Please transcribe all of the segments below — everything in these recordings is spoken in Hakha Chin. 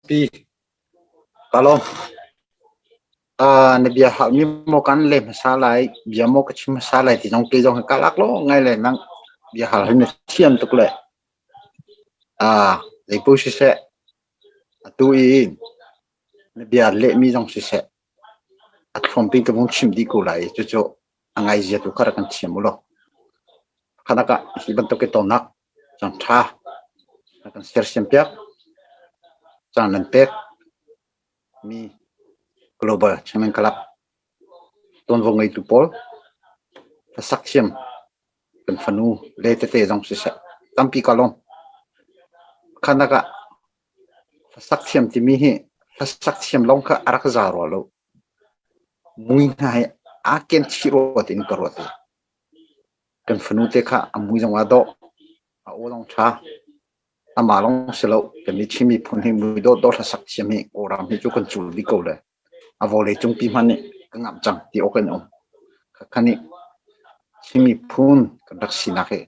Pi ka lawm. Na bia halmi maw kan leh hmasa lai, bia maw ka chim hmasa lai ti zong kei zong hi ka lak lo ngai le nang bia hal hi na thiam tuk le. Zeipaoh siseh, atu i na bia lehmi zong siseh, a thluampi ka vung chim dih ko lai i cucu a ngaizia tu kha rak kan thiam u law. Khanak ah hi bantuk i tonak caan ṭha na kan sersiam piak, caan nan pek mi Global Chairman Club tuanvo ngeitu pawl hlasak thiam kan fanu le tete zong siseh tampi ka lawm. Khanak ah hlasak thiam timi hi hlasak thiam lawng kha a rak za rua lo. Mui hna hi aa ken chih rua tiin ka ruat i kan fanu te kha a mui zong aa dawh, a aw zong ṭha. Amah lawng si lo, kan mi Chin miphun hi mui dawhdawh hlasak thiam hi Kawlram hi cu kan cul dih ko le a vawlei cungpi hmanh nih ka ngamh cang ti awk in um. Khakha nih Chin miphun kan rak sinak hi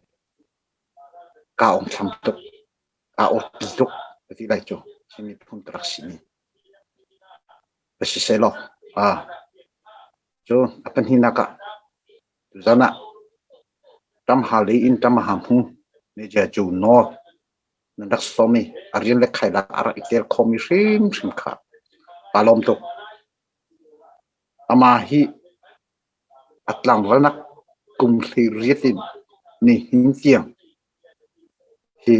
kaa ongthlam tuk, kaa awpi tuk ka ti lai cu Chin miphun ka rak si ni. Ka si sehlaw, cu a pahnihnak ah tuzan ah ṭamhal lei in ṭamaha hmu media cu nawl nan rak sawm i a rian le khailak a rak i tel khomi hrimhrim kha kaa lawm tuk. Amah hi a tlangvalnak kum 18 in nihin tiang hi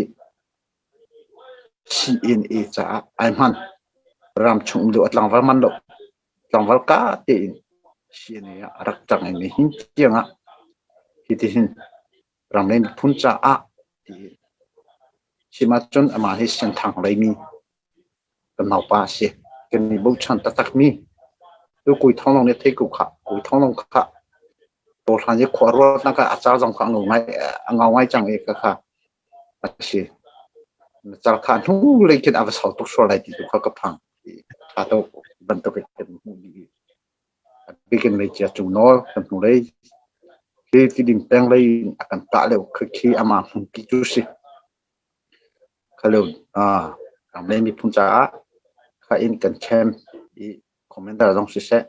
CNA caah ai hman. Ramchung um deuh a tlangval man lo. Tlangval ka tein CNA ah a rak cang i nihin tiang ah hitihin ram le miphun caah ti chim ahcun amah hi Senthang leimi kan naupa a si. Kan i bochan taktakmi tu Kawi Thawng Long nih a thei ko khah. Kawi Thawng Long kha Tawhlan i khua ruatnak ah a car zong kha a ngau ngai, a ngau ngai cang i khakha a si. Na car kha hnu lei khin a va sau tuk sual lai ti tu kha ka phang. Tha tuk bantuk in kan hmuh dih i a bikin meicia cung nawl kan hnu lei khi Tidim peng lei in a kan tah lio khi khi amah hmunpi cu si. Khalun ramleng miphun caah kha in kan camp i commander zong siseh,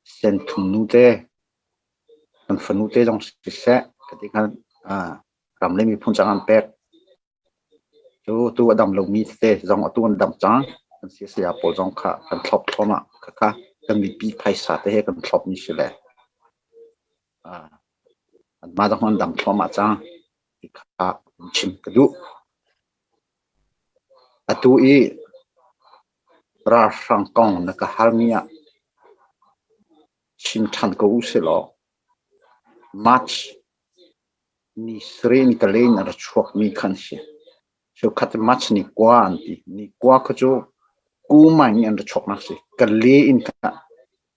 senthum nu te, kan fanu te zong siseh, ka ti khan ramleng miphun caah an pek. Cu tu a dam lomi tete zong atu an dam cang. Kan saya pawl zong kha kan thlop thluahmah. Khakha kan mipi phaisa te he kan thlopmi si le. Anmah zong an dam thluahmah cang. Ti kha chim ka duh. Atu i ralhrang kong na ka halmi ah chim ṭhan ko u silaw March ni sarih in ka len a ra chuakmi khan si. Cheukhat March ni kua an ti. Ni kua kha cu Kumai nih an ra chuaknak si. Ka le in kha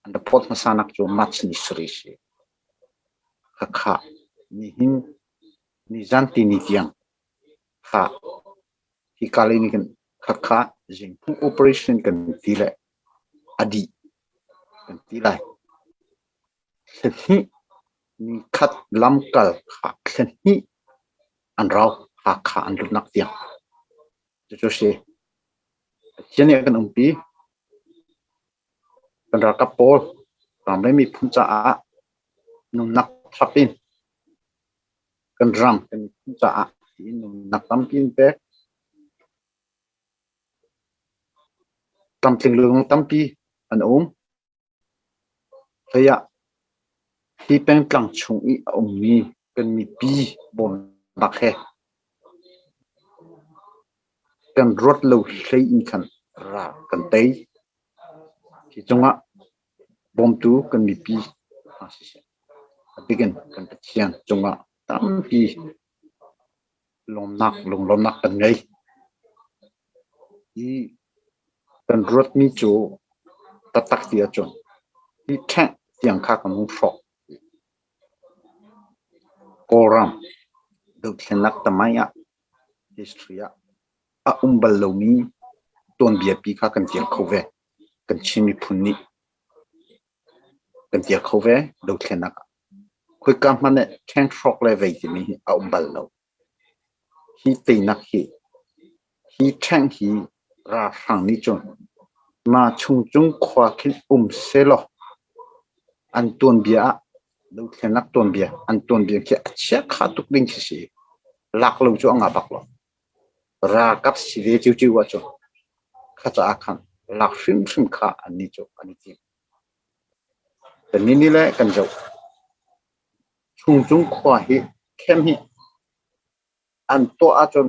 an ra phawt hmasanak cu March ni sarih si. Khakha nihin nizan tini tiang kha hika lei nih khin khakha zingphung operation kan ti le a dih kan ti lai. Thla hnih nikhat lamkal kha thla hnih an rau Hakha an lutnak tiang. Cucu si. Pathian nih a kan umpi. Kan ralkap pawl ram le miphun caah nunnak thap in kan ram kan miphun caah tiin nunnak tampi in pek. Tlamtling lung tampi an um. Hlei ah hi pengtlang chung i a ummi kan mipi bawmnak he kan ruat lo hlei in khan ral kan tei. Hi cungah bawmtu kan mipi hna siseh, a bikin kan Pathian cungah tampi lawmnak lunglawmnak kan ngei. Hi kan ruatmi cu taktak ti ahcun hi ṭhengh tiang kha kan hung hrawk. Kawlram dothlennak tamai ah history ah a um bal lomi tuanbia pi kha kan tial kho ve. Kan Chin miphun nih kan tial kho ve dothlennak ah. Khoika hmanh ah ṭheng hrawk le vei timi hi a um bal lo. Hi teinak hi, hi ṭheng hi. Ralhrang nih cun mah Chungcung khua khin um sehlaw an tuanbia ah dothlennak tuanbia an tuanbia khi a chiakha tuk ding khi si. Lak lo cu a ngah bak lo. Ralkap si ve ciocio ahcun kha caah khan lak hrimhrim kha annih cu an i tim. Kannih nih le kan zoh. Chungcung khua hi khem hi an tuah ahcun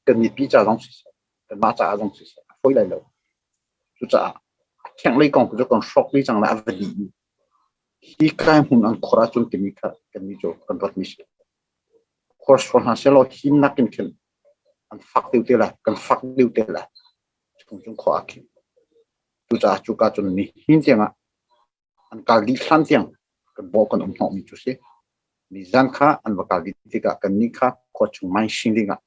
kan mipi ca zong siseh, kanmah caah zong siseh a fawi lai lo. Cucaah a khenglei kong cu kan hrawk dih cang lai, a va dih i hi kai hmun an khor ahcun timi kha kannih cu kan ruatmi si. Khor sual hna sehlaw himnak in khin an fak deuh te lai, kan fak deuh te lai. Chungcung khua ah khin. Cucaah cuka cun nihin tiangah an kal dih hlan tiang kan bawh kan um hnawhmi cu si. Nizan kha an va kal dih tikah kannih kha khua chung maisin dingah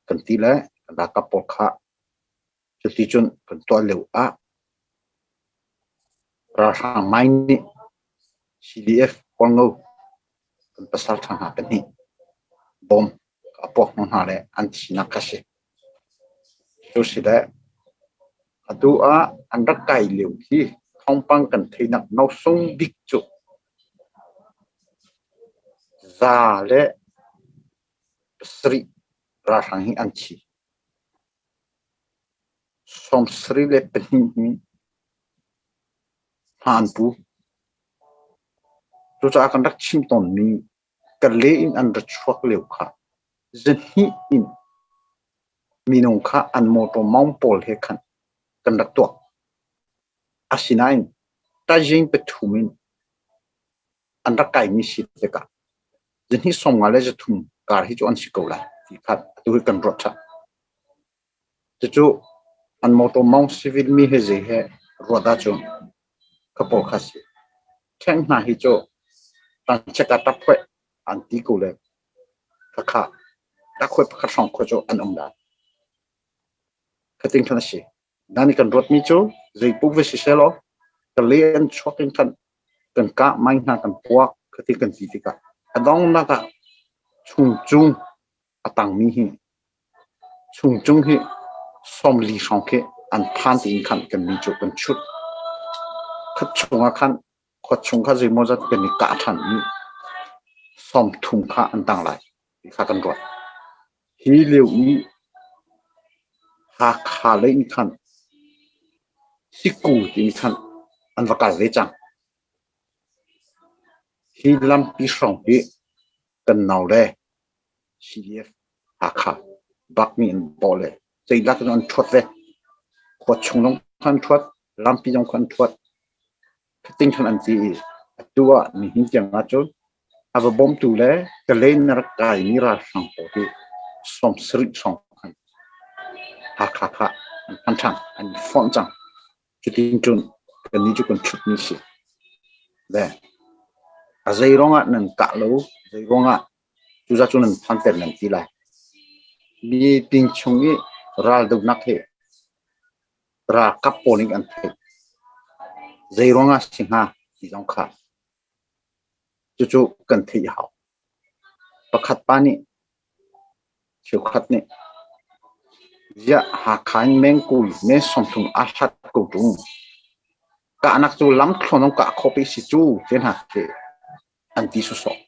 kan ti le kan ralkap pawl kha cuti cun kan tuah lio ah ralhrang mai nih CDF Hualngo kan pasal ṭha hna pahnih bom a puak hnawh hna le an thinak kha si. Cu si le atu ah an rak kai lio hi thawngpang kan theihnak nosung bik cu 107 ralhrang hi an thi. 72 hi hma an pu. Cucaah kan rak chim tawnmi Kale in an ra chuak lio kha zahnih in minung kha an mawṭaw mawng pawl he khan kan rak tuah. Asinain tazing pathum in an rak kaimi si tikah zahnih 50 le 300 kar hi cu an si ko lai ti kha atu hi kan ruat ṭhan. Cucu an mawṭaw mawng civil mi he zei he ruat ahcun ka pawl kha si. Ṭheng hna hi cu tangchek ah ṭaphuaih an ti ko le khakha ṭaphuaih pakhat hrawng khua cu an um lai. Khating khan a si. Nan i kan ruatmi cu zeipaoh va si sehlaw ka le an chuak in khan kan kah mai hna kan puak khati kan ti tikah a donghnak ah chungcung a tangmi hi Chungcung hi 40 hrawng khi an phan tiin khan kannih cu kan chut. Khat chungah khan khua chung kha zeimawzat kan i kah ṭhan i 30 kha an tang lai ti kha kan ruat. Hi lio i Hakha lei in khan Siku tiin khan an va kal ve cang. Hi lampi hrawng hi kan nau le CDF Hakha bak nih an bawh le ceilak in an ṭhuat ve. Khua chung zong khan an ṭhuat, lampi zong khan an ṭhuat. Khating khan an ti i atu ah nihin tiang ahcun a va bawmtu le Kalen na rak kaimi ralhrang pawl hi 70 hrawng khan Hakha kha an phan ṭhan, an i fonh cang. Cutin cun kannih cu kan ṭhutmi si. Le a zei ruangah nan kah lo, zei ruangah Cuzat cu nan phanter nan ti lai. Meeting chung i raldohnak hi ralkap pawl nih an theih. Zei ruangah si hnga ti zong kha cucu kan theih a hau. Pakhat pa nih cheukhat nih ziah Hakha in mengkul men 30 aa hlat ko ṭung. Kahnak cu lamthluan zong kah khawh pe si cu te hna khi an ti sawsawh.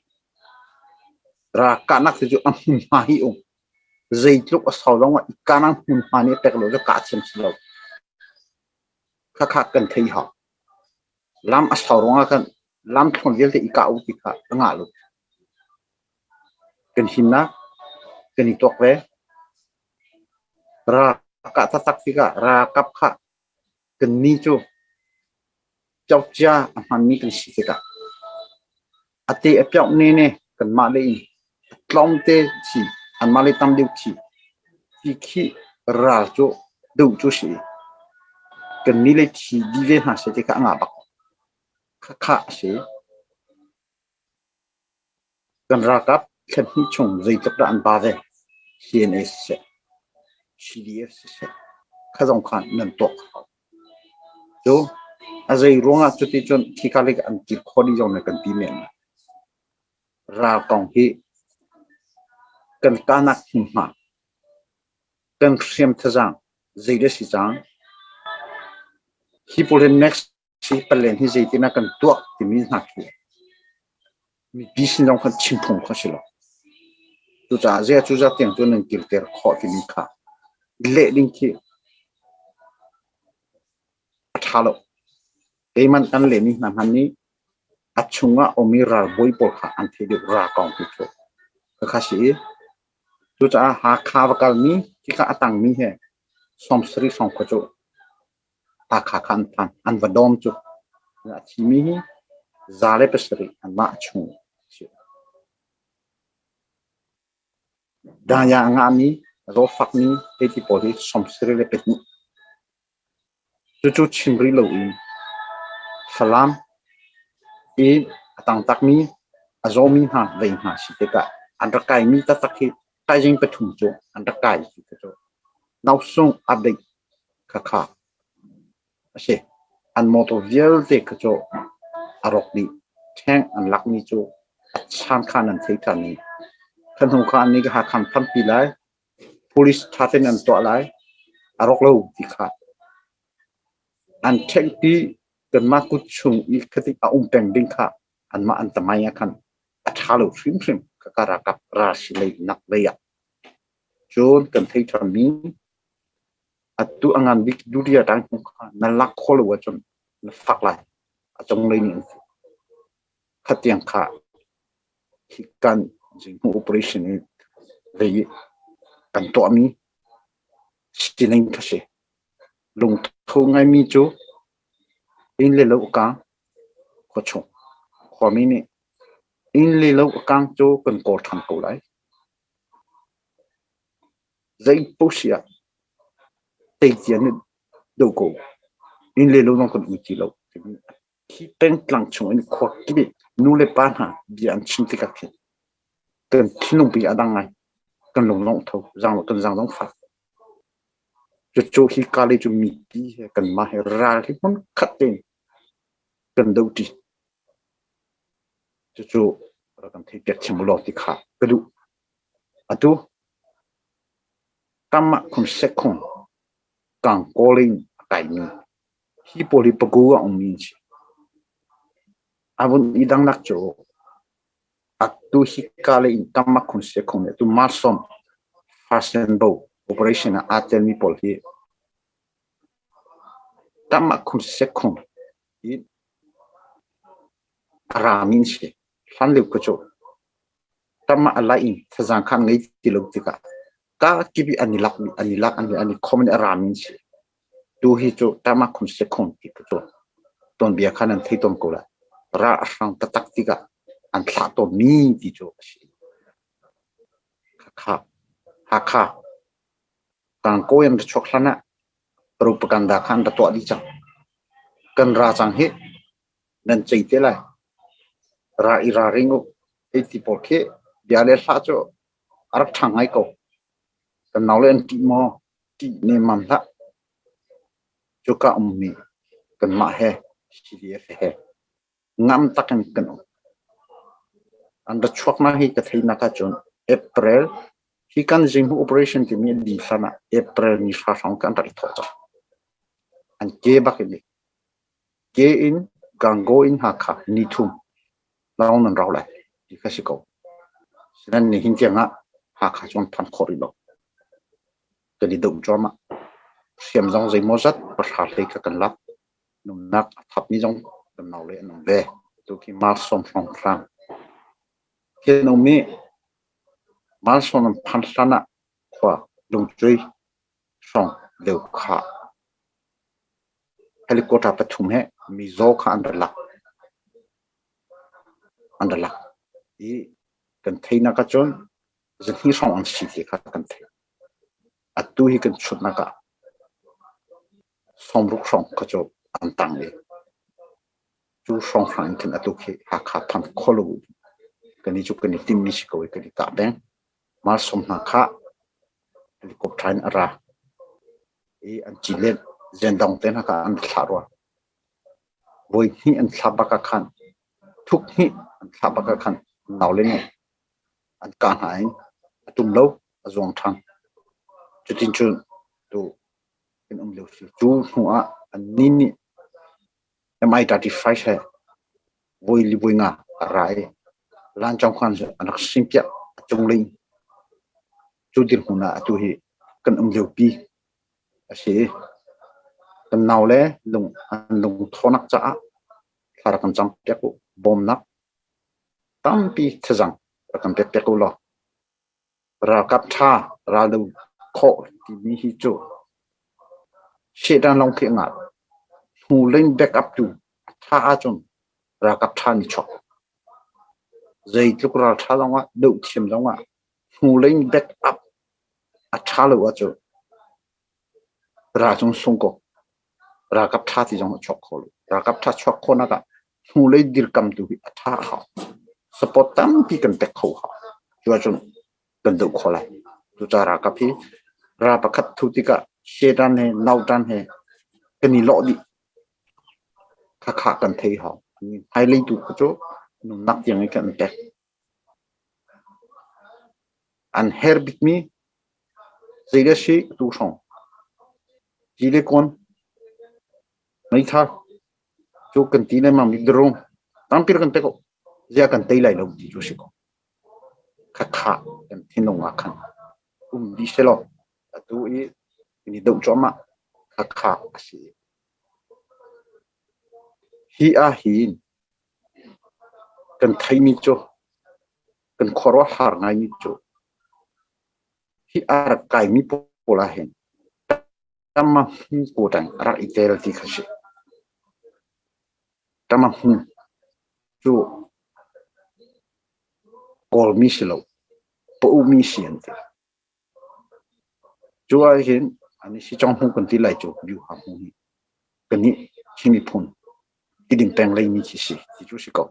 Ralkahnak te cu a hmunhma hi um. Zeitluk a sau zong ah i kanak hmunhma nih a pek lo cu kah thiam si lo. Khakha kan thei hau. Lam a sau ruangah khan lam thlon vialte i kah u ti kha a ngah lo. Kan himnak kan i tuak ve. Ralkah taktak tikah ralkap kha Kannih cu cokcia a hmanmi kan si tikah a te a pioh ne ne kanmah lei in a tlawmte thi anmah lei tam deuh thi ti khi ral cu duh cu si i kannih lei thi dih ve hna seh ti kha a ngah bak. Khakha a si. Kan ralkap thla hnih chung zeitluk dah an ba ve? CNA siseh, CDF siseh, kha zong kha nan tuak hau. Cu a zei ruangah cuti cun khika lei an kir khawh dih zong na kan ti men lai. Ral kong hi kan kahnak hmunhma, kan hriam thazaang. Zei dah si cang? Hi pawl hi next hi palen hi zeitin ah kan tuah timi hna khi mipi sin zong khan chim phung kha si lo. Cucaah zei cu zat tiang cu nan kirter khawh timi kha leh ding khi a ṭha lo. Keimah kan lehmi hna hmanh nih a chungah ummi ralbawi pawl kha an theih deuh ra kong hi cu khakha si i cucaah Hakha va kalmi khikha a tangmi he 70 hrawng khua cu Hakha kha an phan an va dawm cu a thimi hi 107 anmah chung a si. Daya a ngahmi zawtfakmi hei ti pawl hi 72. Cucu chim rih loin Falam i a tangtakmi a zawmi hna vei hna si tikah an rak kaimi taktak hi thaizing pathum cu an rak kai ti cu nausung update khakha a si. An motor vialte kha cu a rawk dih. Ṭheng an lakmi cu a chan kha nan thei ṭhan i kha hnu kha an nih Hakha an phanpi lai. Police ṭha tein an tuah lai. A rawk lo ti kha an ṭhenhpi kanmah kut chung i khatik a um peng ding kha anmah an tamai ah khan a ṭha lo hrimhrim khaka ralkap ralhri lei nak lei ah. Cun kan thei ṭhanmi atu a ngan bik durian ṭang hmu kha na lak khawh lo ahcun na fak lai. A cunglei nih an fuh. Khatiang kha hi kan zinghmuh operation i vei i kan tuahmi sining kha si. Lungtho ngaimi cu inn le lo a kang khuachung khuami nih inn le lo a kang cu kan kawl ṭhan ko lai. Zei paoh si ah teicia nih doh ko. Inn le lo zong kan um ti lo timi Hi pengtlang chung in khua kip i nu le pa hna bia an chim tikah khin kan thinlung pi a dang ngai. Kan lung lawng tho, zaang kan zaang zong fak. Cucu hi ka le cu mipi he kanmah he ral hi hmun khat tein kan do ṭi. Cucu rak kan theihpiak thiam u law ti kha ka duh. Atu tamah khun sekhung kang calling a kaimi Hi pawl hi paku a ummi an si. A vun i dangnak cu atu hika lei in tamak khun si khung atu Marsom Fasenbo operation ah aa telmi pawl hi tamak khun si khung i a rami an si. Hlan lio kha cu tamah a lai in thazaang kha an ngei ti lo tikah ka kip i an i lak an i lak an i khom in a rami an si. Tu hi cu tamakhum sekhong ti ka cu tuanbia kha nan thei tawn ko lai. Ral a hrang taktak tikah an thlah tawnmi ti cu a si. Hakha, Hakha, Kangkawi an ra chuak hlan ah propaganda kha an ra tuah dih cang. Kan ra cang hi nan cei te lai. Ra i ra ring u. Hei ti pawl khi bia le hla cu a rak ṭha ngai ko. Kan naule an ṭih maw? Ṭih nemmam hlah. Cuka ummi kanmah he CDF he ngam takin kan um. An ra chuaknak hi ka theihnak ahcun April hi kan zinghu operation timi a dih hlan ah April ni hra hrawng kan rak i thawh cang. An ke bak in ke in Gangaw in Hakha ni thum lawng nan rau lai ti kha si ko. Sinan nihin tiang ah Hakha cu an phan khawh rih lo. Kan i doh cuahmah. Hriam zong zeimawzat pahra hlei kha kan lak. Nunnak a thapmi zong kan naule an um ve. Tu khi Malsawm hrawnghrang. Khi an um i Malsawm an phan hlan ah khua lungcui hrawng deuh kha helicopter pathum he mizaw kha an ra lak. An ra lak. I kan theihnak ahcun zahnih hrawng an si ti kha kan theih. Atu hi kan chutnak ah 60 hrawng kha cu an tang i cu hrawnghrang in khin atu khi Hakha phan kho lo kan i cu kan i timmi si ko i kan i kah peng. Malsawm hna kha helicopter in a ra i an ci len zendong te hna kha an thlah rua. Voi hnih an thlah bak ah khan thuk hnih an thlah bak ah khan naule nih an kah hna i a tum lo a zuang ṭhan. Cutin cun tu. Kan um lio si. Cu hnu ah annih nih Mi-35 he voi li voi nga a ra i Lancawng khan an rak singpiak a cunglei cu dirhmun ah atu hi kan um liopi a si i kan naule lung an lungthawnak caah thla rak kan campiak u. Bawmnak tampi thazaang rak kan pekpiak u law Ralkap ṭha raldo khawh timi hi cu Satan lawng khi a ngah. Hnulei backup tu a ṭha ahcun ralkap ṭha nih chuak. Zeitluk ralṭha zongah doh thiam zongah hnulei backup a ṭha lo ahcun ral cung sung ko. Ralkap ṭha ti zong a chuak kho lo. Ralkap ṭha chuak khawhnak ah hnulei dirkamtu hi a ṭha a hau. Support tampi kan pek kho hau. Cu ahcun kan doh kho lai. Cucaah ralkap hi ral pakhat thu tikah Satan he nautan he kan i lawh dih. Khakha kan thei hau. Hmailei tu kha cu nunnak tiang in kan pek. An her bikmi zei si tu hrawng. Ci le kawn meithal cu kan ti lengmang mi drone tampi kan pek ziah kan tei lai lo ti cu si ko. Khakha kan thinlung ah khan um dih selaw atu i kan i doh cuahmah khakha a si. Hi ah hin kan theimi cu kan khuaruahhar ngaimi cu hi a rak kaimi pawl ah hin Tama hmu kawṭang a rak i tel ti kha si. Tama hmu cu Kawlmi si lo, Pa-umi si an ti. Cu ah hin an i sicong hmu kan ti lai cu Byuha hmu hi kannih Chin miphun Tiding peng leimi khi si ti cu si ko.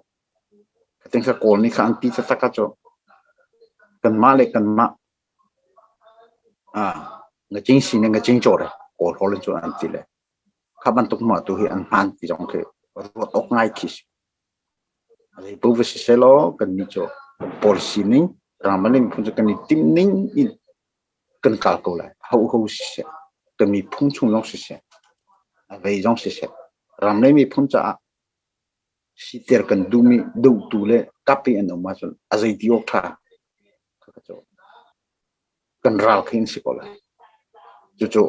Khating kha Kawl nih kha an ti taktak ah cu kanmah le kanmah ngacing si ne ngacing caw re Kawl holh in cun an ti le kha bantuk mah tu hi an hmaan ti zong khi ruat awk ngai khi si. Zeipaoh va si sehlaw kannih cu kan policy ning ramleng miphun cu kan i timh ning in kan kal ko lai. Hoho siseh, kan miphun chung zong siseh, a vei zong siseh, ramleng miphun caah siter kan duhmi duhtu le kap i an um ahcun a zeiti awk ṭha kan ral khi an si ko lai. Cucu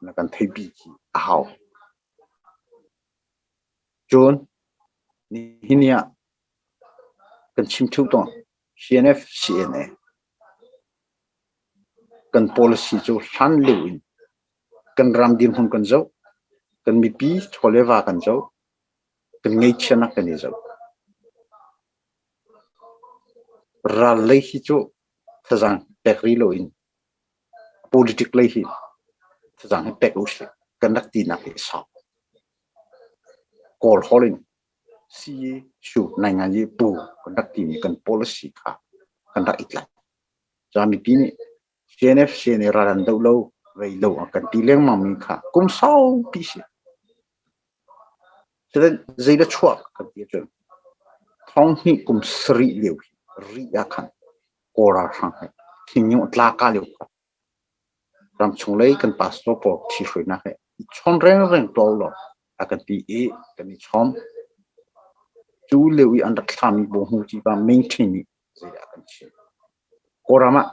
na kan theipi khi a hau. Cun nihin ni ah kan chim ṭheo tawn CNF CNA kan policy cu hlan lio in kan ram dirhmun kan zoh, kan mipi chaw le va kan zoh, kan ngeihchiahnak kan i zoh. Ral lei hi cu thazaang pek rih loin politic lei hi thazaang hi pek usih kan rak tinak hi a sau. Kawl holh in Sii nainganyi pu kan rak timi kan policy kha kan rak i tlaih. Ca mipi nih CNF CNA ral an doh lo, rei lo a kan ti lengmang mi kha kum saupi si. Cutin zei le chuah kan ti ahcun thong hnih kum sarih lio hi ri ah khan Kawl ralhrang he thingnyung tlaka lio kha Ramchung lei kan pastor pawl ṭhihruainak he i chawn rengreng tuah ulaw a kan ti i kan i chawm. Cu lio i an rak thlami bawhmuci pa Ming Ṭhin nih zeidah a kan chimh? Kawlram ah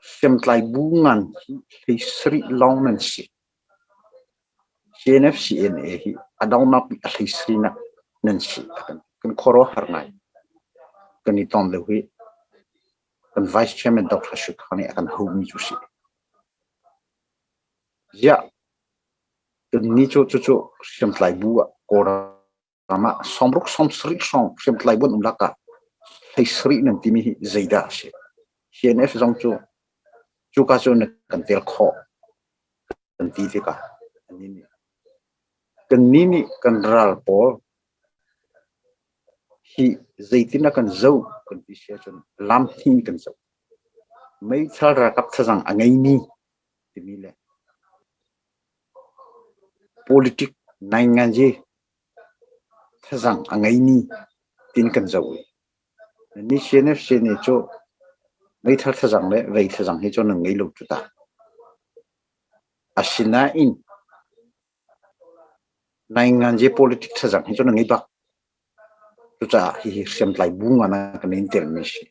hriamtlai bu ngan hi 17 lawng nan si. CNF CNA hi a donghnak bik a 17 nak nan si a kan ti. Kan khuaruahhar ngai. Kan i ton lio hi kan Vice Chairman Dr. Shukha nih a kan homi cu si. Ziah kannih cu cucu hriamtlai bu ah Kawlram ah sawmruk sawmsarih hrawng hriamtlai bu an um lakah 17 nan timi hi zeidah a si? CNF zong cu cuka cu na kan tel khawh kan ti tikah annih nih kannih nih kan ral pawl Hi zeitin a kan zoh kan ti si ahcun lam hnih in kan zoh. Meithal ralkap thazaang a ngeimi timi le politic nainganzi thazaang a ngeimi tiin kan zoh i ni CNF CNA cu meithal thazaang le vei thazaang hi cu nan ngei lo cu ta. Asinain nainganzi politics thazang hi cu na ngei bak. Cucaah hihi hriamtlai bu ngan ah kan in telmi si.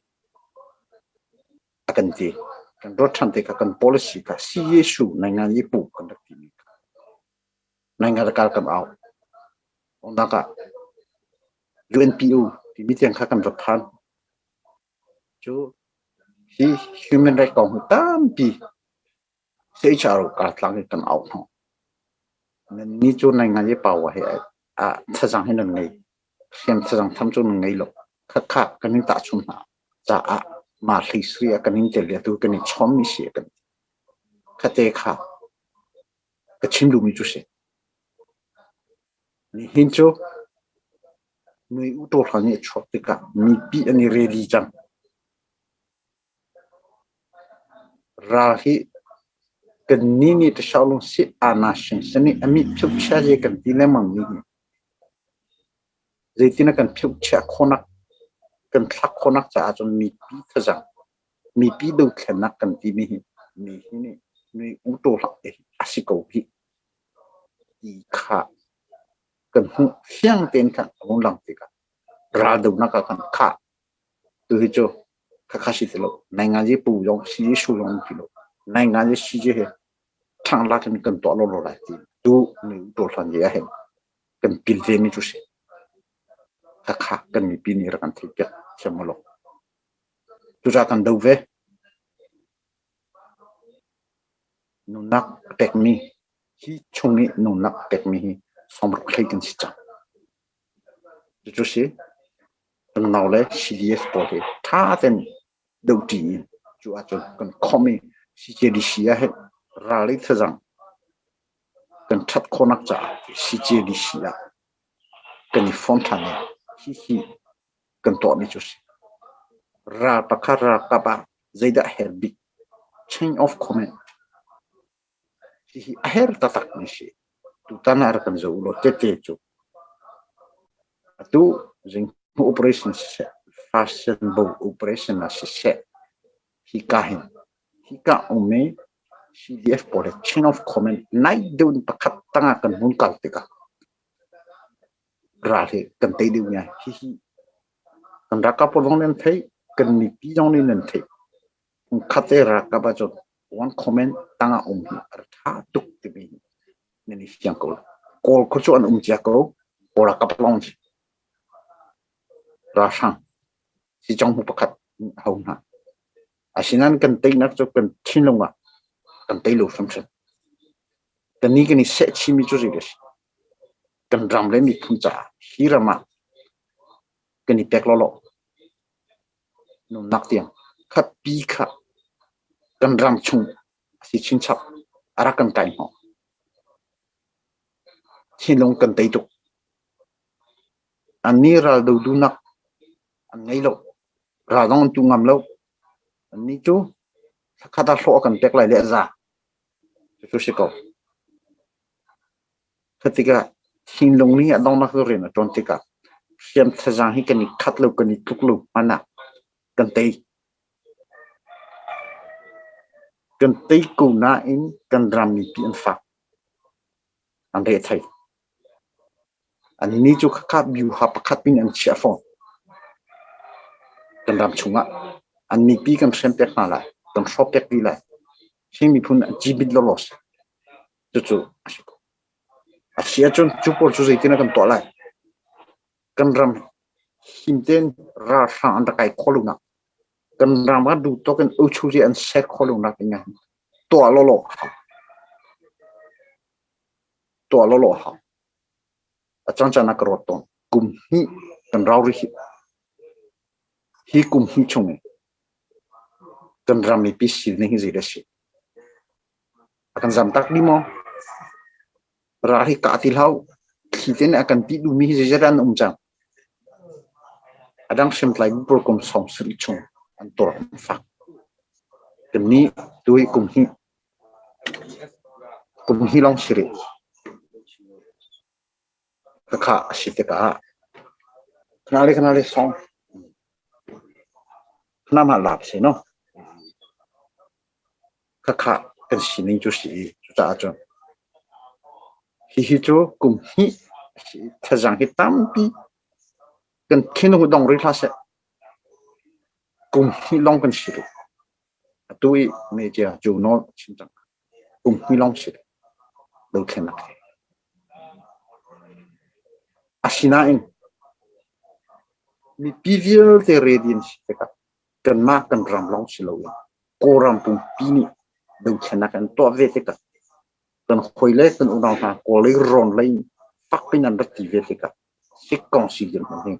A kan ti. Kan ruat ṭhan tikah kan policy kha CSU nainganzi pu kan rak timi kha naingan kal kan au. Nak ah UNPO timi tiang kha kan rak phan. Cu hi human right kong hi tampi CHRO kartlang in kan auh hnawh. Nannih cu nan ngan i power hi ah thazang hi nan ngei. Hriam thazang tham cu nan ngei lo. Khakha kan in tahchun hna caah mah hlei sri ah kan in tel i atu kan i chawmmi si a kan ti. Khate kha ka chim duhmi cu si. Nihin cu nui u taw hlan i a chuak tikah mipi an i ready cang. Ral hi kannih nih Tashaulung si aa-na-shin nih a mit pheuhchia je kan ti lengmang mi hi zeitin a kan pheuhchia khawhnak, kan thlak khawhnak caah cun mipi thazang, mipi dothlennak kan timi hi mi hi nih nui u taw hlah te hi a si ko hih ti kha kan hmuh fiang tein khan a vung lang tikah raldohnak ah khan khah Tuhi cu khakha si ti lo. Nainganzi pu zong si su zong ti lo. Nainganzi si he ṭhang lak in kan tuah lawlaw lai ti tu nu tu hlan ye ahhin kan pil ve mi cu si. Khakha kan mipi nih rak kan theih piak thiam lo. Cucaah kan do ve. Nunnak pekmi hi chung i nunnak pekmi hi sawmruk hlei kan si cang. Cucu si kan nau le CDF pawl hi ṭha tein dohṭi in cu ahcun kan khawmh i CJDC ah hin ral i thazang kan ṭhat khawhnak caah CJDC ah kan i fawm ṭhan i hihi kan tuahmi cu si. Ral pakhat ralkap ah zeidah a herh bik? Chain of command. Hihi a her taktakmi si. Tutan ah rak kan zoh ulaw tete cu atu zinghmuh operation siseh, Farsenbo operation ah siseh, hika hin hika ummi CDF pawl he chain of command naih deuh in pakhat tangah kan hun kal tikah ral hi kan tei deuh ngai. Hihi kan ralkap pawl zong nih an theih, kan mipi zong nih nan theih. Khat te ralkap ahcun one comment tangah um hi a ṭha tuk timi nan i fiang ko. Kawl khu cu an um cia ko. Kawl ralkap lawng si. Ralhrang si cong hmu pakhat ho hna. Asinain kan teinak cu kan thinlung ah kan tei lo hrimhrim. Kan ni kan i seh chimi cu zei si. Kan ram le miphun caah hi ram ah kan i pek lawlaw. Nunnak tiang khatpi kha kan ram chung a si chinchap a rak kan kai hnawh. Thinlung kan tei tuk. Annih ral do duhnak an ngei lo. Ral zong an tu ngam lo. Annih cu thlakhat ah hlawh a kan pek lai le a za. Cucu si ko. Khatikah thinlung nih a donghnak cu rian a ṭuan tikah hriam thazaang hi kan i khat lo, kan i tluk lo hmanh ah kan tei. Kan tei ko nain kan ram mipi an fak. An rethei. Annih cu khakha byuha pakhat in an chiah fawn. Kan ram chungah an mipi kan hrem pek hna lai, kan hrawk pek dih lai. Chin miphun an cibit lawlaw si. Cucu a si ko. A si ahcun cu pawl cu zeitin ah kan tuah lai? Kan ram him tein ralhrang an rak kai khawh lonak, kan ram ah duhtawk in uchuzi an ser khawh lonak ding ah tuah lawlaw a hau. Tuah lawlaw a hau. A caan ah ka ruat tawn. Kum hnih kan rau rih hi. Hi kum hnih chung i kan ram mipi sining hi zei dah a si? A kan zamtak dih maw? Ral hi kah ti hlah u. Thli te nih a kan tih duhmi hi zeizat an um cang. A dang hriamtlai bu pawl kum 70 chung an tur an fak. Kannih tu hi kum hnih kum hnih lawng si rih. Khakha a si tikah khana le khana le song khana ma lap si no. Khakha kan sining cu si i. Cucaah cun hihi cu kum hnih thazaang hi tampi kan thinlung hi dong rih hlah seh. Kum hnih lawng kan si rih. Atu i media cu nawl chim cang. Kum hnih lawng si rih. Dothlennak hi. Asinain mipi vialte ready an si tikah kanmah kan ram lawng si loin Kawlram pumpi nih dothlennak an tuah ve tikah kan hawile kan unau hna Kawl lei rawn lei in fak piin an rak ti ve tikah sikkong si dirhmun hi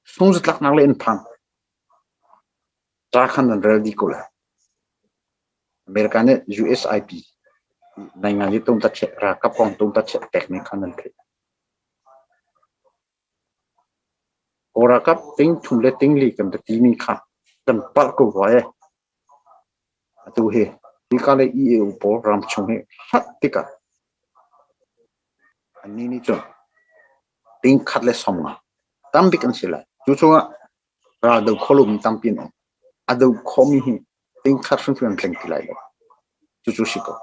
sungzatlaknak le an phang. Ca khan nan rel dih ko lai. America nih USIP nainganzi tung-ta-cheh ralkap kong tung-ta-cheh a pekmi kha nan theih. Kawl ralkap ting thum le ting li kan ra timi kha kan palh ko rua ee. Atu hi hika le EAO pawl ramchung hi hlat tikah annih nih cun ting khat le 50 tambik an si lai. Cu chungah ral do kho lomi tampi an um. A do khomi hi ting khat hrimhrim an tleng ti lai lo. Cucu si ko.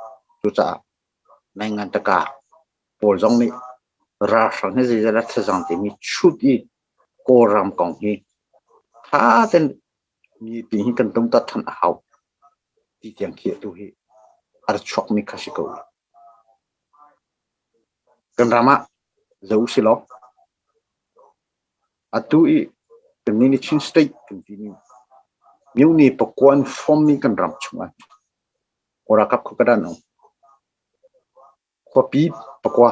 Cucaah naingan taka pawl zong nih ralhrang hi zeizat dah thazaang timi chut i Kawlram kong hi ṭha tein mipi hi kan tumtat ṭhan a hau ti tiang khi atu hi a ra chuakmi kha si ko. Kan ram ah zo si law atu i kan nih Chin State kan timi myone pakua an form-mi kan ram chungah Kawl ralkap kha ka dan um. Khuapi pakua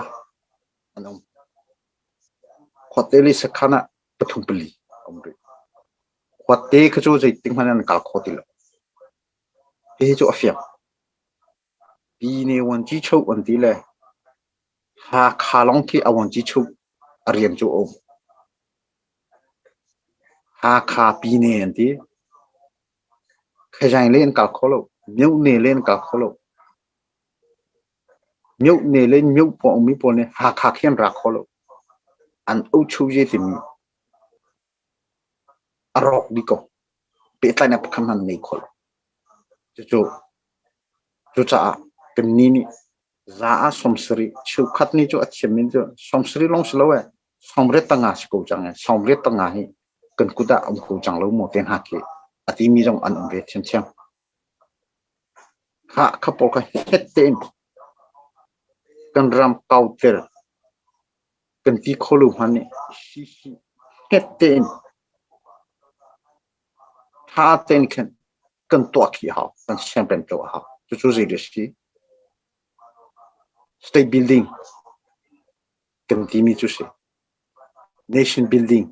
an um. Khuate le sakhan ah pathum pali a um rih. Khuate kha cu zeitik hmanh an kal kho ti lo. Hihi cu a fiang. Pine Wanci Cho an ti le Hakha lawng khi a Wanci Cho a rian cu a um. Hakha Pine an ti. Khazaing le an kal kho lo. Myone le an kal kho lo. Myone le myo pawl ummi pawl nih Hakha khi an ra kho lo. An ochoje timi a rawk dih ko. Pehtlaihnak pakhat hmanh an ngei kho lo. Cucu cucaah kannih nih za ah 70 cheukhat nih cu a thiammi cu 70 lawng si lo ee 85 si ko cang ee 85 hi kan kut ah um ko cang lo maw te hna khi a timi zong an um ve thiamthiam. Kha kha pawl kha het tein kan ram kauter kan ti kho lo hmanh nih hi hi het tein tha tein khin kan tuah khi hau kan siangpen tuah hau cucu zei a si state building kan timi cu si nation building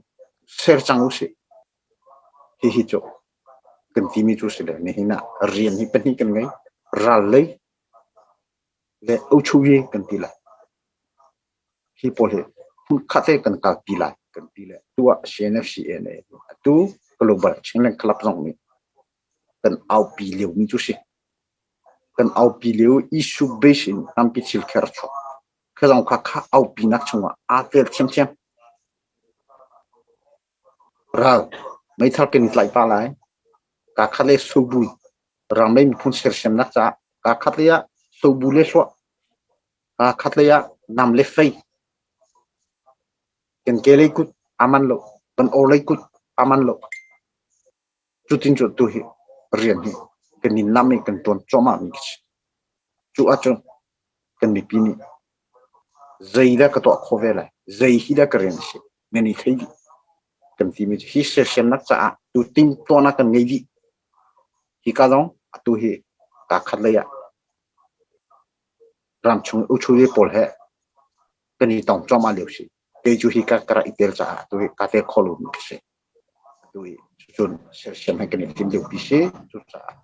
ser cang usih hihi cu kan timi cu si le nihin ah rian hi pahnih kan ngei ral lei le ochuye kan ti lai hi pawl hi hmunkhat te kan kalpi lai kan ti le tu ah CNFCNA atu Global Chinland Club zong nih kan aupi lio mi cu si kan aupi lio issue base in tampi thil kher chuak kha zong kha kha aupi nak chungah aa tel thiamthiam Ral meithal kan i tlaih pah lai. Kaa khat le sobu ramlei miphun sersiamnak caah kaa khat lei ah sobu le hluah, kaa khat lei ah nam le fei. Kan ke lei kut aa man lo, kan aw lei kut aa man lo. Cutin cu tu hi rian hi kan in nam i kan tuan cuahmah mi khi si. Cu ahcun kan mipi nih zeidah ka tuah khawh ve lai, zei hi dah ka rian a si, nan i thei dih. Kan timi cu hi sersiamnak caah tu timhtuahnak kan ngei dih. Hika zong atu hi kaa khat lei ah ramchung uchuvi pawl he kan i tong cuahmah lio si. Kei cu hika ka rak i tel caah atu hi kaa tel kho lomi ka si. Atu hi cucun sersiam he kan i tim liopi si. Cucaah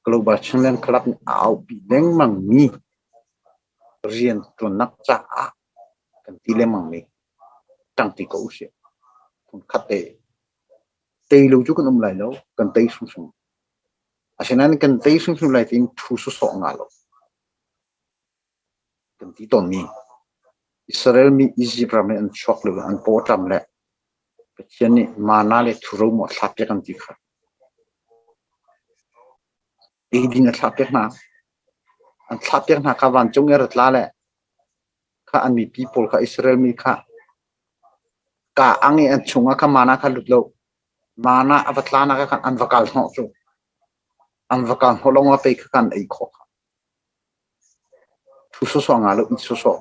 Global Chinland Club nih a aupi lengmang mi rianṭuannak caah kan ti lengmang mi ṭangṭi ko usih. Hmunkhat te tei lo cu kan um lai lo, kan tei hrimhrim. Asinain kan tei hrimhrim lai tiin thu sawsawh ngah lo. Kan ti tawnmi Israel mi Izipt ram in an chuak lio an paw a ṭam le Pathian nih mana le thuro maw a thlahpiak an ti kha. Eidin a thlahpiak hna. An thlah piak hna kha vancung i ra tla le kha an mipi pawl kha Israel mi kha ka ang i an chungah kha mana kha lut lo. Mana a va tlanak ah khan an va kal hnawh cu. An va kal hnawh lawngah pei kha kan ei khawh kha. Thu sawsawh ngah lo, it sawsawh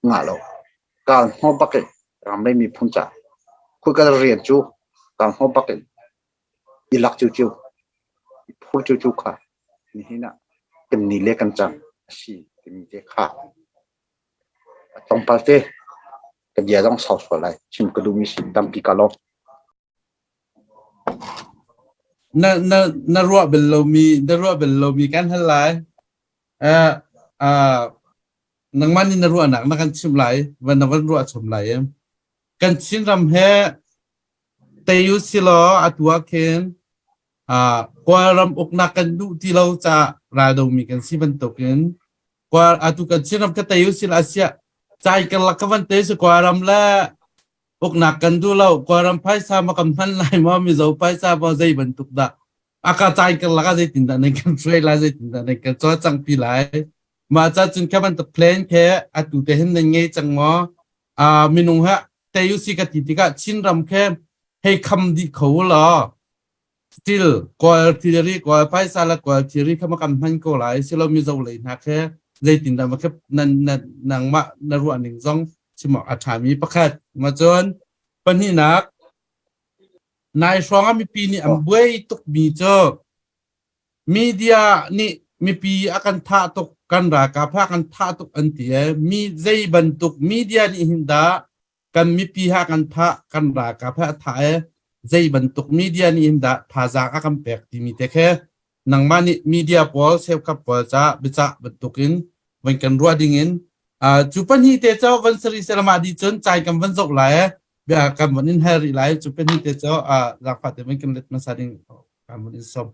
ngah lo. Kal hnawh bak in ramlei miphun ca khuika rian cu kal hnawh bak in i lak ciuciu, i phur ciuciu kha nihin ah kan ni le kan cang a si timi te kha a tlawmpal te ka bia zong sau sual lai chim ka duhmi si tampi ka lawm. Na na na ruah bel lomi na ruah bel lomi kan hal lai. Uh, uh, nangmah nih na ruahnak na kan chimh lai, van na van ruah chom lai. Kan Chinram he tei u silaw atu ah khin uh, Kawlram uknak kan duh ti lo caah raldomi kan si bantukin Kawl atu kan Chinram ka tei u sila asiah cai karlak ka van tei si Kawlram le uknak kan duh lo Kawlram phaisa ma kan hman lai maw Mizo phaisa maw zei bantuk dah aka cai karlak ah zeitindah nan kan hruai lai zeitindah nan kan cawlcangh pi lai mah ca cun kha bantuk plan khe atu te hin nan ngei cang maw uh, minung ha tei u si ka ti tikah Chinram khe hei kham dih kho law still kawl thilri kawl phaisa le kawl thilri kha ma kan hman ko lai silo mizo lei hna khe zeitindah ma khe nan nan nangmah na ruah ning zong chim awk a ṭhami pakhat ma cun pahnihnak nai hrawng ah mipi nih an buai tukmi cu media nih mipi a kan thah tuk kan ralkap ha kan thah tuk an ti e mi zei bantuk media nih hin dah kan mipi ha kan thah kan ralkap ha a thah e zei bantuk media nih hin dah thazaang a kan pek timi te khe nangmah nih media pawl cheukhat pawl ca biacah bantukin van kan ruah ding in cu pahnih te cu van sari selama di cun cai kan van zoh lai e bia kan van in hal rih lai cu pahnih te cu zaangfah te van kan let hmasa ding kan van in som.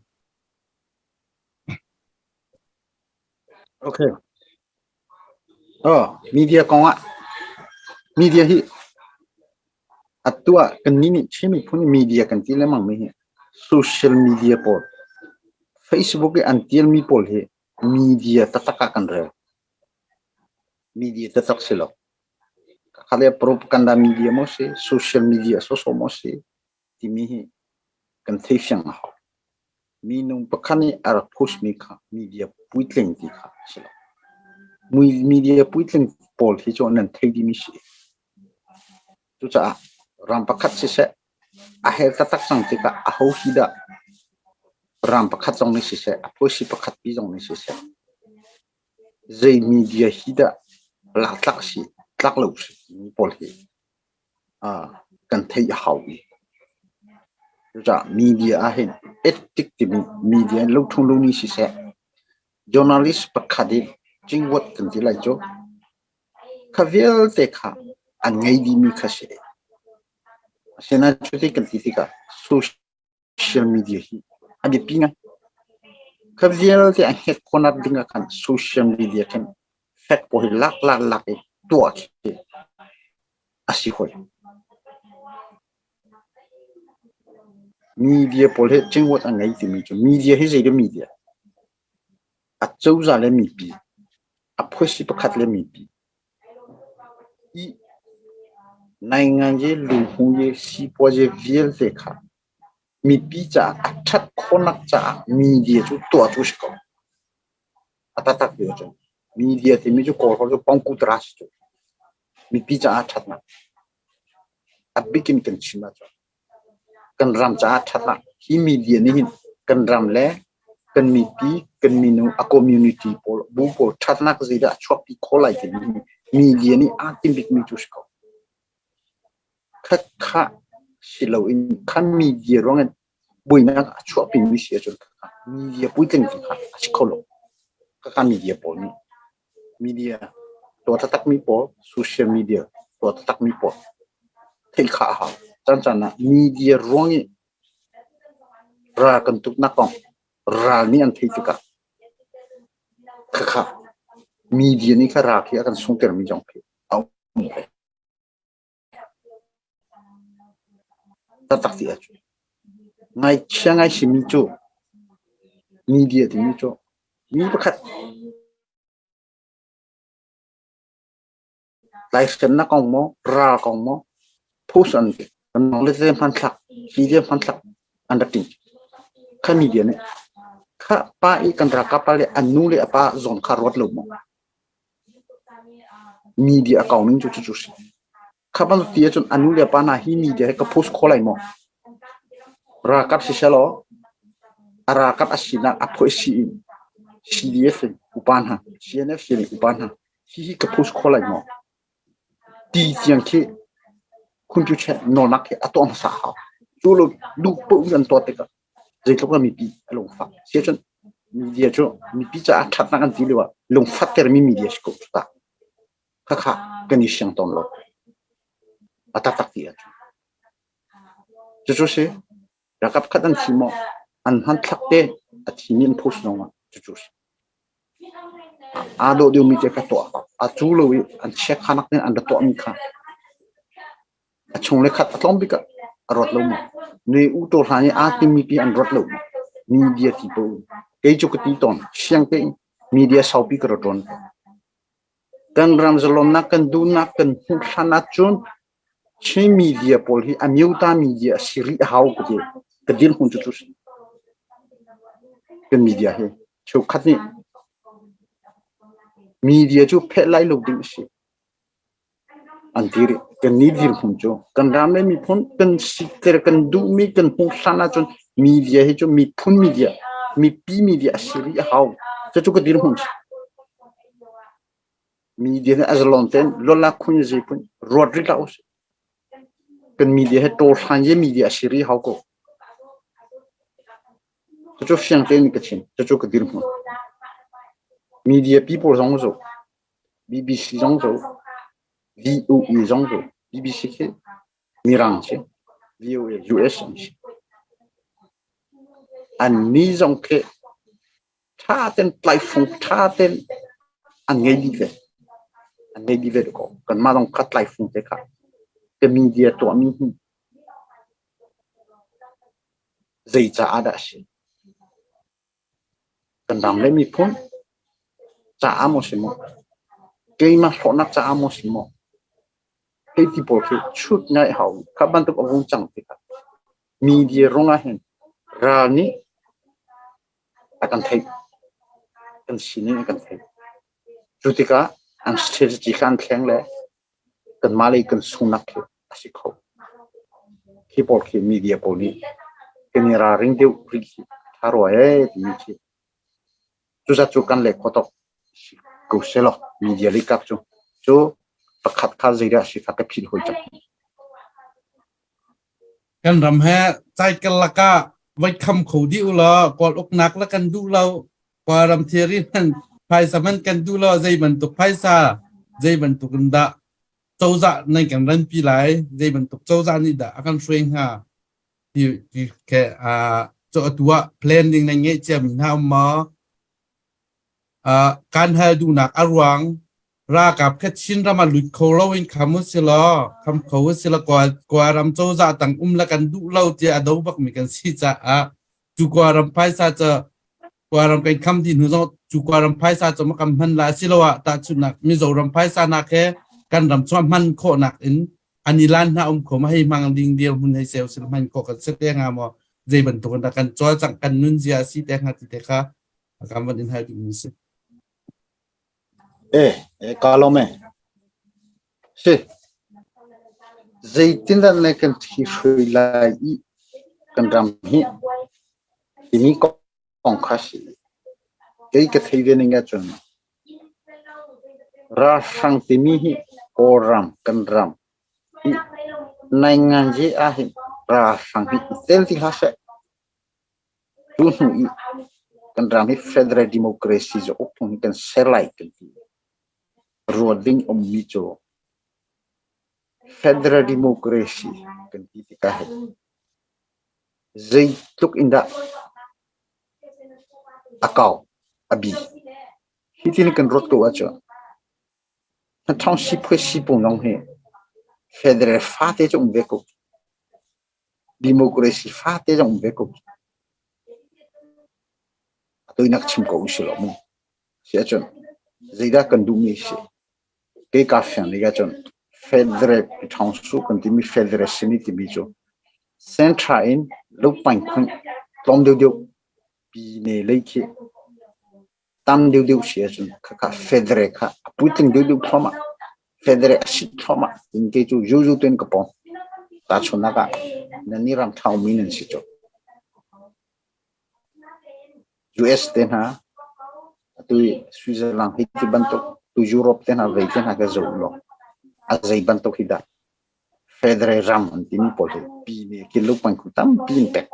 Okay. Oh, media kong ah media hi atu ah kannih nih Chin miphun media kan ti lengmang mi hi social media pawl Facebook i an tialmi pawl hi media taktak ah kan rel. Media taktak si lo. Khale propaganda media maw si, social media sawsawh maw si timi hi kan thei fiang a hau. Minung pakhat nih a rak post mi kha media puitling ti kha a si lo. Media puitling pawl hi cu nan thei dihmi si. Cucaah ram pakhat siseh, a hel taktak cang tikah aho hi dah ram pakhat zong nih siseh, a policy pakhat pi zong nih siseh, zei media hi dah laktlak si, tlak lo si timi pawl hi kan theih a hau i cucaah media ah hin ethic timi media in lothung loni siseh journalist pakhat i cingwat kan ti lai cu kha vialte kha an ngei dihmi kha si. Asinain cuti kan ti tikah social media hi a biapi ngai. Kha vialte a hnek khawhnak ding ah khan social media khin fact pawl hi lak lak lak i tuah khi a si hoi. Media pawl hi cingwat a ngei timi cu media hi zei dah media? A cozah le mipi, a phuasi pakhat le mipi. I nainganzi luhmuhzi sipuazi vialte kha mipi caah a ṭhat khawhnak caah media cu tuah cu a si ko. A taktak ti ahcun media timi cu Kawl holh cu pangkutra a si cu. Mipi caah ṭhatnak. A bik in kan chim ahcun kan ram caah ṭhatnak. Hi media nih hin kan ram le kan mipi, kan minung, a community pawl, bu pawl ṭhatnak zeidah a chuahpi khawh lai timi hi media nih aa timh bikmi cu a si ko. Khakha si loin kha media ruangin buainak a chuahpimi si ahcun media puitling ti kha a si kho lo. Khakha media pawl nih media tuah taktakmi pawl, social media tuah taktakmi pawl theih kha a hau. Caan caan ah media ruang i ral kan tuknak kong ral nih an theih tikah khakha media nih kha ral khi a kan sungtermi zong khi a um ve. Taktak ti ahcun ngaihchia ngai simi cu media timi cu mi pakhat. Tlaihhremnak kong maw, ral kong maw, post an kan le te hmanthlak, video hmanthlak an rak ting. Kha media nih kha pa i kan ralkap pa le an nu le a pa zawn kha ruat lo maw? Media a kau ning cu cucu si. Kha bantuk ti ahcun a nu le a pa hna hi media he ka post kho lai maw? Ralkap siselaw a ralkap a sinak a phoih si in CDF in upa hna, CNF in upa hna hihi ka post kho lai maw? Ti tiang khi khuncu che nawlnak khi a tuah hmasa hau. Cu lo duh paoh in an tuah tikah zeitluk in mipi a lungfak. Siahcun media cu mipi caah ṭhatnak an ti lio ah lungfattermi media si ko cu ta. Khakha kan i siang tawn lo. A taktak ti ahcun. Cucu si ralkap khat an thi maw an hmanthlak te a thimi an post zong ah cucu si. Aa dawh deuhmi te ka tuah. A cu lo i an chiakhanak in an ra tuahmi kha a chung le khat a tlawm bik ah a ruat lo maw? Nui u taw hlan i aa timmi pi an ruat lo maw? Media ti po kei cu ka ti tawn siang tein media saupi ka ra ṭuan. Kan ram zalonnak kan duhnak kan hmuh hlan ahcun Chin media pawl hi a myota media a si rih a hau ka ti. Ka dirhmun cu cu si. Kan media hi cheukhat nih media cu pheh lai lo ding a si. An ti rih. Kan nih dirhmun cu kan ram le miphun kan siter kan duhmi kan hmuh hlan ahcun media hi cu miphun media, mipi media a si rih a hau. Cucu ka dirhmun si. Media hi a zalon tein lola khun zi phun ruat rih hlah usih. Kan media hi tawhlan ye media a si rih hau ko. Cucu fiang tein ka chim. Cucu ka dirhmun. Media people zong zo, BBC zong zo, VOA zong zo. BBC khi Mirang si, VOA US an si. An ni zong khi ṭha tein tlaifung ṭha tein an ngei dih ve. An ngei dih ve ko. Kanmah zong kha tlaifung te kha ka media tuahmi hi zei caah dah a si? Kan ram le miphun caah maw si maw? Keimah hlawhnak caah maw si maw? Hei ti pawl khi chut ngai hau. Kha bantuk a vung cang tikah media rung ah hin ral nih a kan theih. Kan sining a kan theih. Cu tikah an strategy kha an thleng le kanmah lei kan sungnak khi a si kho. Khi pawl khi media pawl nih kan i ralring deuh rih khi ṭha rua ee timi khi cuzat cu kan leh khawh tuk si ko selaw media lei kap cu cu pakhat kha zeidah a si kha ka philh hoi cang. Kan ram he cycle lakah voi kham kho dih u law Kawl uknak la kan duh lo. Kawlram thilri hmanh phaisa hmanh kan duh lo. Zei bantuk phaisa zei bantuk in dah cozah nan kan ranpi lai zei bantuk cozah nih dah a kan hruai hnga ti ti ke cu atu ah planning nan ngeih ciami hna um maw? Kan hal duhnak a ruang ralkap kha Chinram ah lut kho loin kham usilaw kham kho usilaw Kawlram cozah tang um le kan duh lo tiah a do bakmi kan si caah cu Kawlram phaisa cu Kawlram kan kham dih hnu zong cu Kawlram phaisa cu ma kan hman la asiloah tahchunhnak Mizoram phaisa nak he kan ram chung hman khawhnak in an i lan hna um kho ma hei hmang ding dirhmun hei seu sil hman khawh kan si te hnga maw zei bantuk in dah kan cawlcangh kan nunzia a si te hnga ti te kha kan van in hal duhmi si. Eh, eh ka lawm e. Si. Zeitindah ne kan thi hrui lai i kan ram hi timi kong kha si. Kei ka thei ve ning ahcun ralhrang timi hi Kawlram kan ram hi nainganzi ah hin ralhrang hi i tel ti hlah seh. Tu hnu i kan ram hi federal democracy zauk phung hi kan ser lai kan ti. Ruat ding ummi cu federal democracy kan ti tikah hin zeitluk in dah a kau, a bi. Hi tin kan ruat ko ahcun hnathawng siphuai sipung zong hi federal fate cu um ve ko. Democracy fate zong um ve ko. Atu in nak chim ko usih law mu. Si ahcun zeidah kan duhmi si? Kei kaa fiang lik ahcun Federal Pyithawngsu kan timi Federation i timi cu Central in lopang khun tlawm deuhdeuh pine lei khi tam deuhdeuh si ahcun khakha Federal kha a puitling deuhdeuh thluahmah. Federal a si thluahmah. Tin kei cu zuzu tuin ka pawm. Tahchunhnak ah nan nih ram ṭha ummi nan si cu. US te hna, atu i Switzerland hi ti bantuk, tu Europe te hna vei te hna ka zoh law a zei bantuk hi dah Federal ram an timi pawl hi pine khi lupang khu tampi in pek.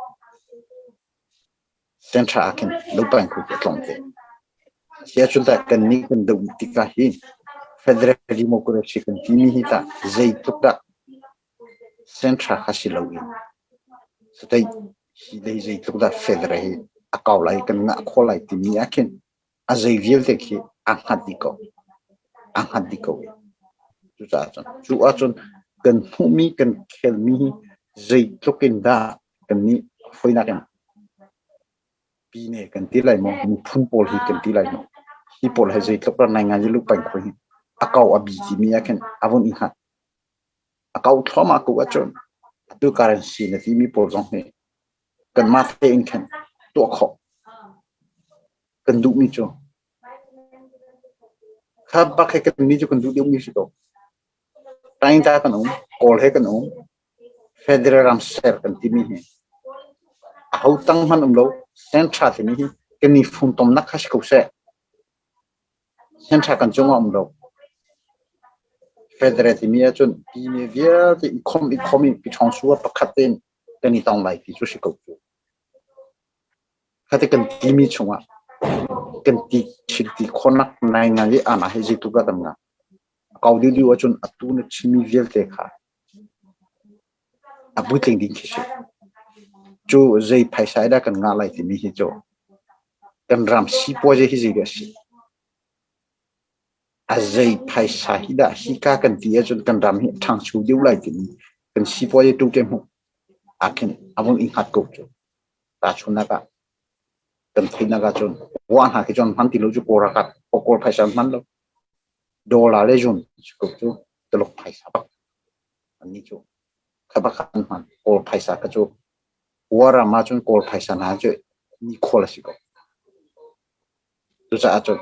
Central ah khin lupang khu a tlawm te. Siahcun tah kannih kan doh tikah hin Federal Democracy kan timi hi tah zeitluk dah Central kha si loin state hi lei zeitluk dah federal hi a kau lai kan ngah khawh lai timi ah khin a zei vialte khi aa hngat dih ko. Aa hngat dih ko. Cucaah cun cu ahcun kan hmuhmi kan khelmi hi zeitluk in dah kannih fawinak in pine kan ti lai maw miphun pawl hi kan ti lai maw hi pawl hi zeitluk dah nai ngai lu peng khoi hi a kau a bi timi ah khin a vun i hngat. A kau thluahmah ko ahcun atu currency na timi pawl zong hi kanmah tein khan tuah khawh kan duhmi cu kha bak he kan mi cu kan duh deuhmi si ko. Taingta kan um, Kawl he kan um, Federal ram ser kan timi hi aho tang hmanh um lo, Central timi hi kan i funtomnak kha si ko seh. Central kan cungah um lo. Federal timi ahcun timi vialte i khom i khom i piṭhawng su ah pakhat tein kan i tong lai ti cu si ko cu. Khati kan timi chungah kan ti thil ti khawhnak nai ngai i ana hi zeitluk ah kan ngah. A kau deuhdeuh ahcun atu na chimmi vialte kha a puitling ding khi si. Cu zei phaisa dah kan ngah lai timi hi cu kan ram sipuazi hi zei dah a si? A zei phaisa hi dah hika kan ti ahcun kan ram hi a ṭhangcho deuh lai timi kan sipuazi tu te hmuh ah khin a vun i hngat ko cu. Tahchunhnak ah kan theihnak ahcun wa hna khi cun hman ti lo cu Kawl ralkap Kawl phaisa an hman lo. Dollar le zun si ko cu Tuluk phaisa bak. Annih cu kha bak an hman. Kawl phaisa kha cu Kawl ram ahcun Kawl phaisa hna cu nikhawl a si ko. Cucaah cun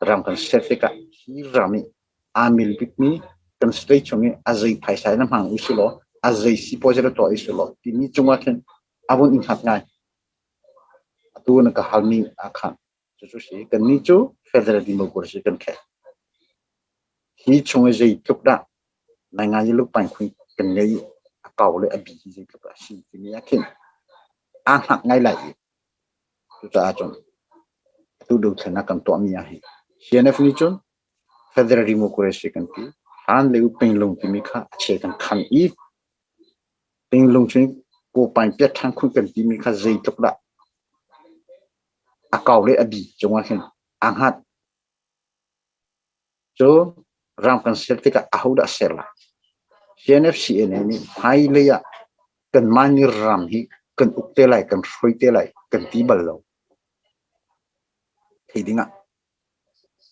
ram kan ser tikah hi ram i aa mil bikmi kan state chung i a zei phaisa in a hmang usih law a zei sipuazi le tuah usih law timi cungah khin a vun i hngat ngai. Atu na ka halmi ah khan Cucu si kannih cu federal democracy kan khel. Hi chung i zeitluk dah naingai lukpaing khui kan ngei i a kau le a bi hi zeitluk dah a si timi ah khin aa hngak ngai lai i cucaah cun atu dothlennak kan tuahmi ah hin CNF nih cun federal democracy kan ti. Hlan lio pinglung timi kha a che kan khan i pinglung cu kawpaing piat ṭhan khun kan timi kha zeitluk dah A kau le a bi cungah hin aa hngat. Cu ram kan ser tikah ahodah a ser lai? CNFCNA nih hmailei ah kanmah nih ram hi kan uk te lai, kan hruai te lai kan ti bal lo. Thei ding ah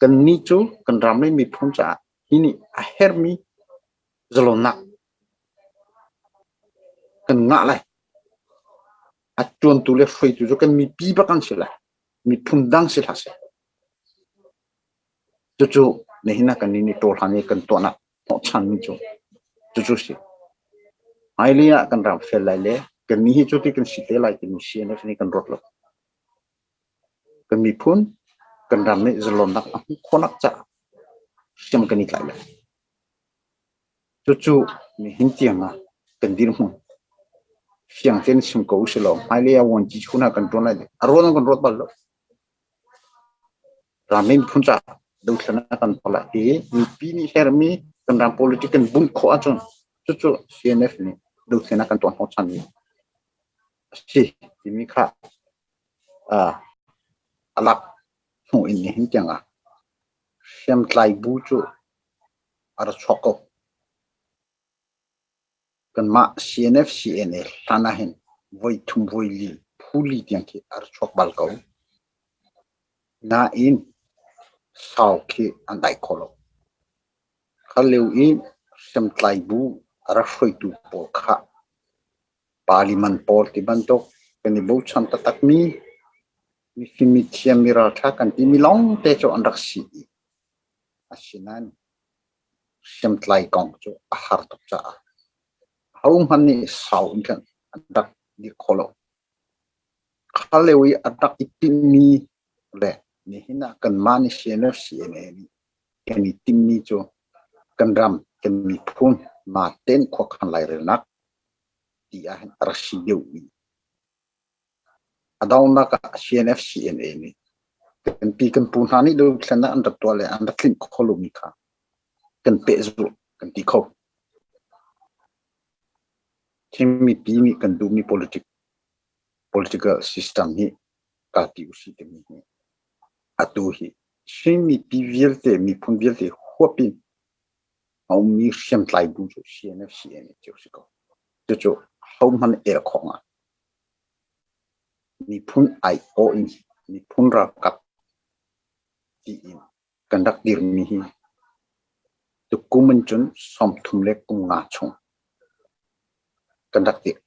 kannih cu kan ram le miphun caah hi nih a herhmi zalonnak kan ngah lai. A ṭuantu le hruaitu cu kan mipi bak an si lai. Miphun dang si hlah seh. Cucu nihin ah kannih nih ṭawlhlan i kan tuahnak hnawhchanmi cu cucu si. Hmailei ah kan ram fel lai le kannih hi cuti kan si te lai timi CNF nih kan ruat lo. Kan miphun, kan ram nih zalonnak a hmuh khawhnak caah hriam kan i tlaih lai. Cucu nihin tiang ah kan dirhmun fiang tein chim ko usilaw hmailei ah vuanci chun ah kan ṭuan lai. A ruan an kan ruat bal lo. Ram miphun caah dothlennak kan tuah lai i mipi nih herhmi kan ram politic kan bumh khawh ahcun cucu CNF nih dothlennak kan tuah hnawhchanmi a si timi kha a lak hnu in nihin tiang ah hriamtlai bu cu a ra chuak ko. Kanmah CNF CNA hlan ahhin voi thum voi li phu li tiang khi a ra chuak bal ko. Nain sau khi an dai kho lo. Kha lio i hriamtlai bu a rak hruaitu pawl kha parliament pawl ti bantuk kan i bochan taktakmi mifim mithiam mi ralṭha kan timi lawngte cu an rak si i asinain hriamtlai kong cu a har tuk caah ahohmanh nih sau in khan an rak dir kho lo. Kha lio i a rak i tinhmi le nihin ah kanmah nih CNF CNA nih kan i timhmi cu kan ram, kan miphun mahten khuakhan lairelnak ti ahhin a rak si deuh i a donghnak ah CNF CNA nih kan pi kan pu hna nih dothlennak an rak tuah le an rak tlinh khawh lomi kha kan pehzulh kan ti kho. Chin mipi nih kan duhmi politic political system hi kalpi usih timi hi atu hi Chin mipi vialte miphun vialte huap in a ummi hriamtlai bu cu CNF CNA cio si ko. Cucu hohmanh el khawh ngai. Miphun aiawh in miphun ralkap tiin kan rak dirmi hi tukum in cun 30 le kum nga chung kan rak dir.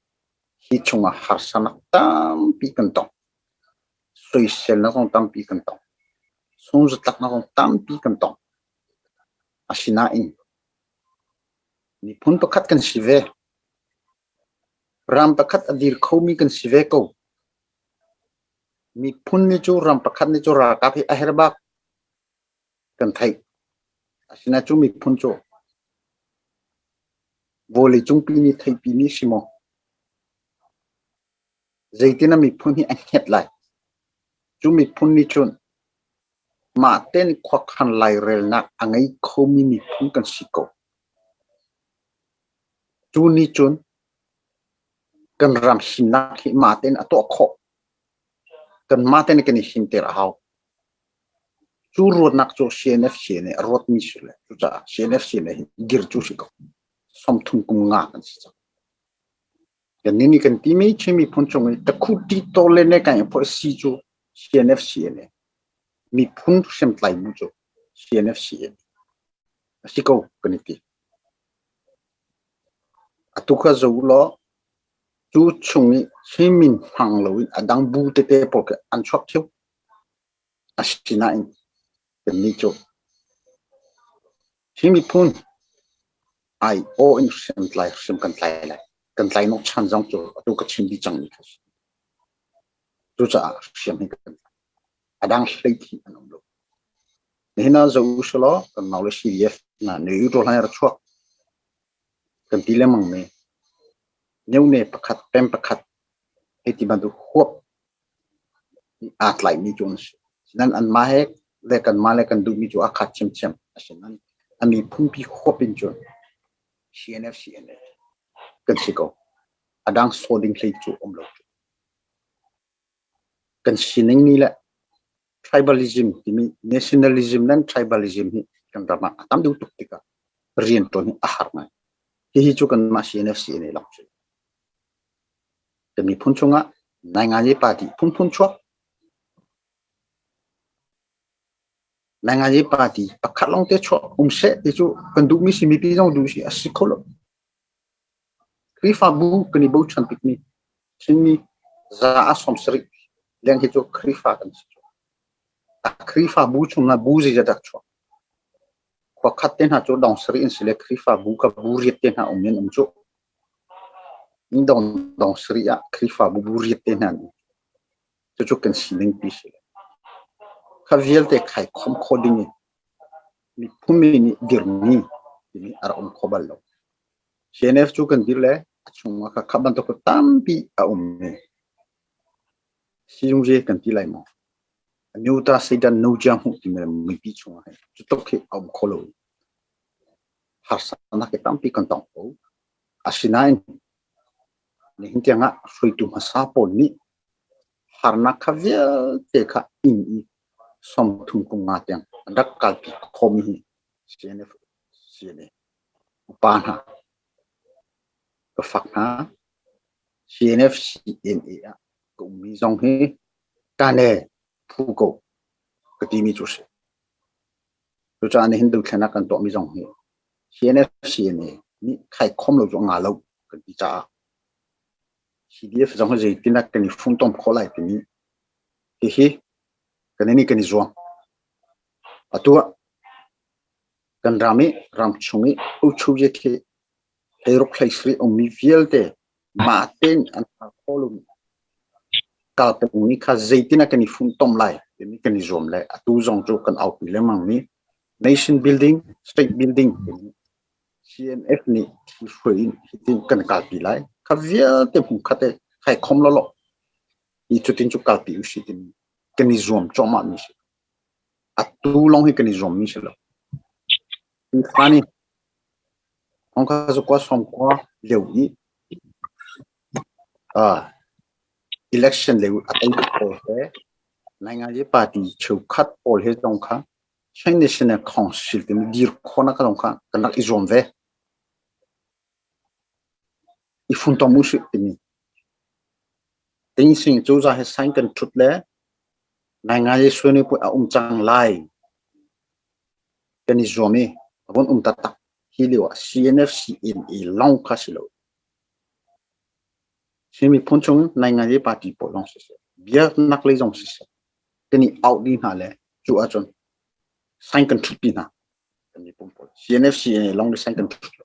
Hi chungah harsanak tampi kan tong. Soiselnak zong tampi kan tong. Sungzatlaknak zong tampi kan tong. Asinain miphun pakhat kan si ve. Ram pakhat a dir khomi kan si ve ko. Miphun nih cu ram pakhat nih cu ralkap hi a herh bak kan theih. Asinain cu miphun cu vawleicungpi nih theihpimi si maw? Zeitin a miphun hi a hnget lai? Cu miphun nih cun mah tein khuakhan lairelnak a ngei khomi miphun kan si ko. Cu nih cun kan ram himnak hi mah tein a tuah khawh. Kanmah tein kan i himter a hau. Cu ruatnak cu CNFC nih a ruatmi si le cucaah CNFC nih hin dir cu si ko. 30 kum nga kan si cang. Kannih nih kan timi Chin miphun chung i takhuti tawle ne kan i phoih si cu CNFC nih miphun hriamtlai bu cu CNFC nih a si ko kan i ti. Atu kha zo law cu chung i Chin min hmang loin a dang bu tete pawl khi an chuak ṭheo. Asinain kannih cu Chin miphun aiawh in hriamtlai hriam kan tlai lai. Kan tlai hnawhchan zong cu atu ka chim dih cangmi kha a si. Cucaah hriam hi kan tlai. A dang hleithi an um lo. Nihin ah zoh u sih law kan nau le CDF hna neutral hlan ra chuak kan ti lengmang mi myone pakhat pem pakhat hei ti bantuk huap aa tlaimi cu an si. Nan anmah he le kanmah le kan duhmi cu aa khat ṭhiamṭhiam. Asinain a miphunpi huap in cun CNF CNA kan si ko. A dang saw ding hlei cu um lo. Kan sining ni le tribalism timi nationalism le tribalism hi kan ram ah a tam deuh tuk tikah rian ṭuan hi a har ngai. Hihi cu kanmah CNF CNA lawng si. Kan miphun chungah nainganyi party phunphun chuak. Nainganyi party pakhat lawng te chuak um seh ti cu kan duhmi si mipi zong duh si a si kho lo. Khrihfabu kan i bochan bikmi Chinmi za a 70 leng hi cu Khrihfa kan si. A Khrihfabu chungah bu zeizat dah chuak. Khua khat te hna cu dong sarih an si le Khrihfabu ka bu riat te hna um in um cu. Dong dong sarih ah Khrihfabu bu riat te hna an um. Cucu kan sining pi si. Kha vialte khai khom kho ding in miphun mi nih dirmi timi a rak um kho bal lo. CNF cu kan dir le a chungah kha kha bantuk tampi a um mi. Sizungzi kan ti lai maw? Nyuta Satan no jiang hu timi mipi chungah hin cu tluk hi a um kho lo. Harsanak hi tampi kan tong ko. Asinain nihin tiangah hruaitu hmasa pawl nih harnak kha vialte kha inn i 30 kum nga tiang an rak kalpi khomi hi CNF CNA upa hna ka fak hna CNF CNA ah ka ummi zong hi kane phu ko ka timi cu si. Cucaah nihin dothlennak kan tuahmi zong hi. CNFCNA nih khaikhom lo cu a nga lo kan ti caah CDF zong hi zeitin dah kan i funtom khawh lai timi hihi kan nih kan i zuam. Atu ah kan ram i ramchung i uchuye khi hleiruk hleisarih a ummi vialte mah tein an kal kho lomi kalpengmi kha zeitin ah kan i funtom lai timi kan i zuam le atu zong cu kan aupi lengmang mi nation building, state building timi CNF nih thi hruai in hitin kan kalpi lai. Kha vialte hmun khat e khai khom lawlaw hi cutin cu kalpi usih timi kan i zuam cuahmah mi si. Atu lawng hi kan i zuam mi si lo. Tufa nih thongkha zakua sawmkua lio i election lio a teitu pawl he Nainganyi party cheukhat pawl he zong kha Chin National Council timi dir khawhnak zong kha kan rak i zuam ve. I funtom usih timi Tingsing cozah he sign kan ṭhut le Nainganyi suani puai a um cang lai kan i zuam i a vun um taktak. Hi lio ah CNF CNA lawng kha si lo. Chin miphun chung Nainganyi party pawl zong siseh, biaknak lei zong siseh, kan i auh dih hna le cu ahcun sign kan ṭhutpi hna. Kan miphun pawl CNF CNA lawng nih sign kan ṭhut lo.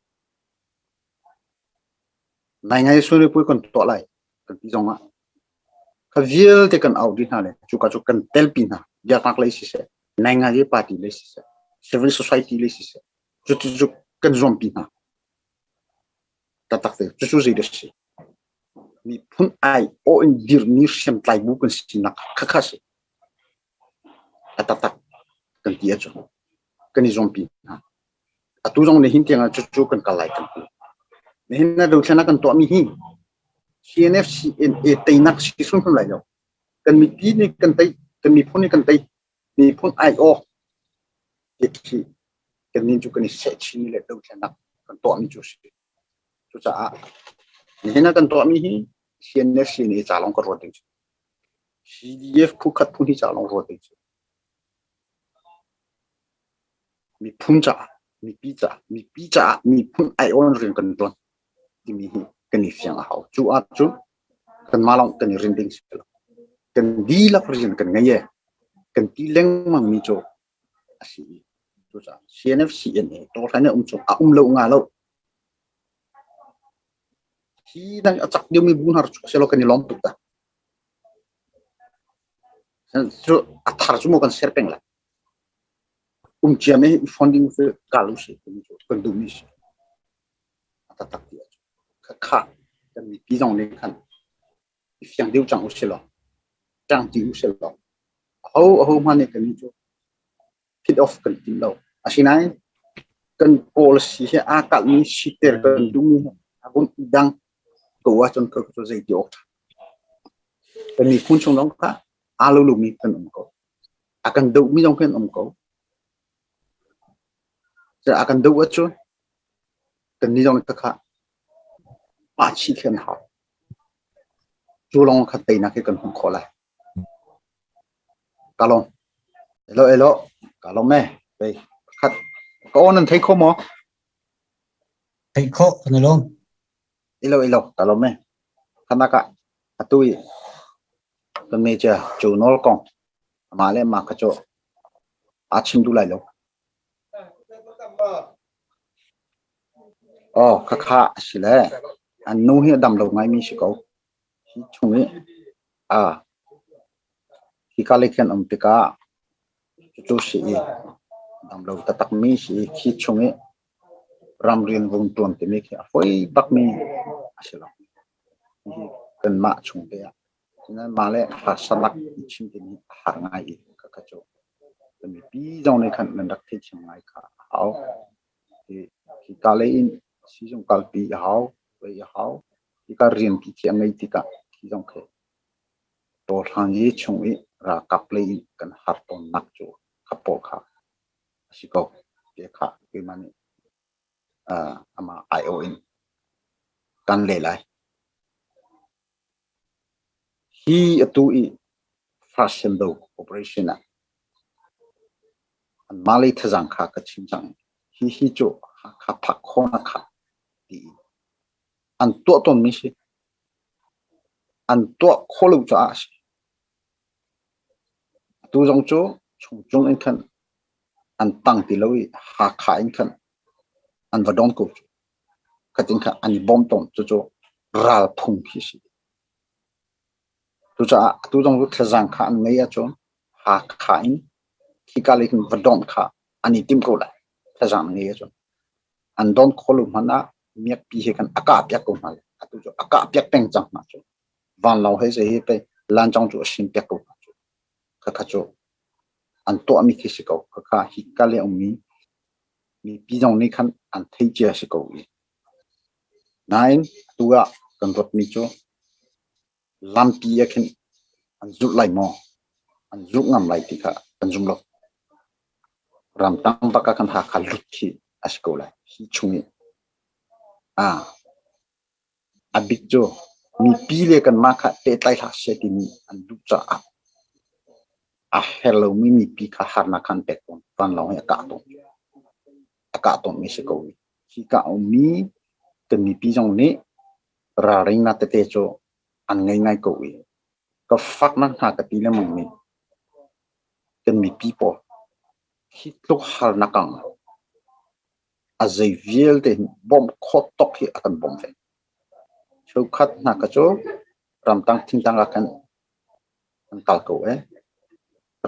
Naingai suani puai kan tuah lai kan ti zong ah kha vialte kan auh dih hna le cuka cu kan telpi hna. Biaknak lei siseh, naingai party lei siseh, civil society lei siseh, cucu cu kan zuampi hna. Taktak te, cucu zei dah si? Miphun ai aw in dirmi hriamtlai bu kan sinak khakha si. A taktak kan ti ahcun kan i zuampi hna. Atu zong nihin tiang ah cucu kan kal lai kan ti. Nihin na dothlen ah kan tuahmi hi CNF CNA teinak si hrimhrim lai lo. Kan mipi nih kan tei, kan miphun nih kan tei, miphun ai aw ti kan nin cu kan i sehchin le dothlennak kan tuahmi cu si. Cucaah nihin ah kan tuahmi hi CNF CNA ca lawng ka ruat ding si. CDF phu khat phu hnih ca lawng ruat ding si. Miphun caah, mipi caah, mipi caah miphun aiawh in rian kan ṭuan timi hi kan i fiang a hau. Cu ahcun kanmah lawng kan i rin ding si lo. Kan dihlak rian kan ngei e. Kan ti lengmang mi cu a si i cucaah CNF CNA tawhlan um chung a um lo nga lo. Hi dang a cak deuhmi bu hna cu selaw kan i lawm tuk ta. Cu a thar cu maw kan ser peng lai. Um cia me funding cu kal usih timi cu kan duhmi si. A taktak ti ahcun khakha kan mipi zong nih khan i fiang deuh cang usih law, cang ti usih law, aho aho hmanh nih kan cu hit off kan tim lo. Asinain kan policy he aa kalhmi siter kan duhmi he a vun i dang ko ahcun ka cu zei ti awk ṭha. Kan miphun chung zong kha aa lo lomi kan um ko. A kan dohmi zong kan um ko. A kan doh ahcun kan nih zong kha pah chih khi an hau. Cu lawng kha teinak hi kan hmuh khawh lai. Ka lawm. Elo elo. Ka lawm e. Pei khat. Ka aw nan thei kho maw? Theih khawh kan i lawm. Elo elo. Ka lawm e. Khanak ah atu i kan major Joe Nawl kong amah le amah kha cu aa chim duh lai lo. Aw khakha a si le an nu hi a dam lo ngaimi si ko. Hi chung i a hika lei khin um tikah cucu si i dam lo taktakmi si i khi chung i ramrian vung ṭuan timi khi a fawi bakmi a si lo. Hihi kanmah chung te ah mah le harsanak i chim timi a har ngai i khakha cu mipi zong nih khan nan rak theithiam ngai kha a hau. Hika lei in siizung kalpi a hau, lei a hau. Hika rianpi khi a ngei tikah khi zong khi tawhhlang i chung i ralkap lei in kan har tawnnak cu kha pawl kha a si ko. Te kha keimah nih amah aiawh in kan leh lai. Hi atu i Farsiando operation ah anmah lei thazaang kha ka chim cang. Hihi cu Hakha phak khawhnak kha tiin an tuah tawnmi si. An tuah khawh lo caah a si. Atu zong cu Chungcung in khan an tang ti lo i Hakha in khan an va don ko cu. Khatin kha an i bawm tawn. Cucu ral phung khi si. Cucaah atu zong cu thlazang kha an ngei ahcun Hakha in khika lei khin va dawnh kha an i tim ko lai. Thlazang an ngei ahcun. An don khawh lo hmanh ah miakpi he khan a kah piak ko hna lai. Atu cu a kah piak peng cang hna cu. Vanlawng he zei he pei lancawng cu a sin piak ko hna cu. Khakha cu an tuahmi khi si ko. Khakha hika le ummi mipi zong nih khan an thei cia si ko i. Nain atu ah kan ruatmi cu lampi ah khin an zulh lai maw? An zulh ngam lai ti kha kan zum lo. Ramtang bak ah kan Hakha lut khi a si ko lai. Hi chung i ah A bik cu mipi le kanmah kha pehtlai hlah seh timi an duh caah a her lomi mipi kha harnak kha an pek tawn. Vanlawng hi a kah tawn. A kah tawnmi si ko. Hi ka ummi kan mipi zong nih ralringnak tete cu an ngei ngai ko i ka faknak hna ka ti lengmang mi kan mipi pawl hi tluk harnak ang A zei vialte hi bawmh khawh tawk hi a kan bawmh ve. Cheukhat hna kha cu ramtang thingtang ah khan an kal ko ee.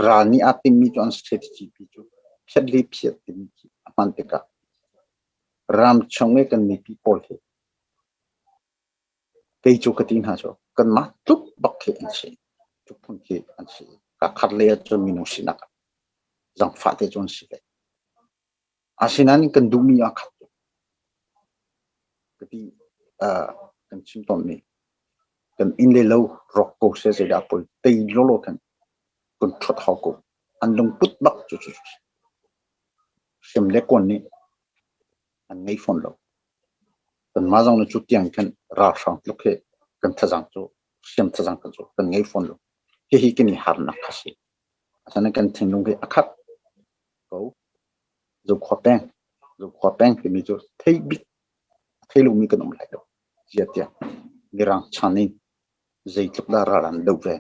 Ral nih aa timmi cu an strategy pi cu phiat le phiat timi khi a hman tikah ramchung i kan mipi pawl hi kei cu ka ti hna cu kanmah tluk bak khi an si. Tluk phun khi an si. Ka khat lei ahcun minung sinak ah zangfah te cu an si ve. Asinain kan duhmi aa khat tuk. Ka ti kan chim tawnmi kan inn le lo rawk ko seh zeidah poi tei lawlaw khan kan ṭhuat hau ko. An lungput bak cu cu hrem le kawn nih an ngei fawn lo. Kanmah zong nih cu tiang khan ralhrang tluk hi kan thazaang cu hriam thazaang kan cu kan ngei fawn lo. Hihi kan i harnak kha si. Asinain kan thinlung hi a khat ko. Zokhua peng, Zokhua peng timi cu thei bik a thei lomi kan um lai lo. Ziah Mirang chan in zeitluk dah ral an do ve.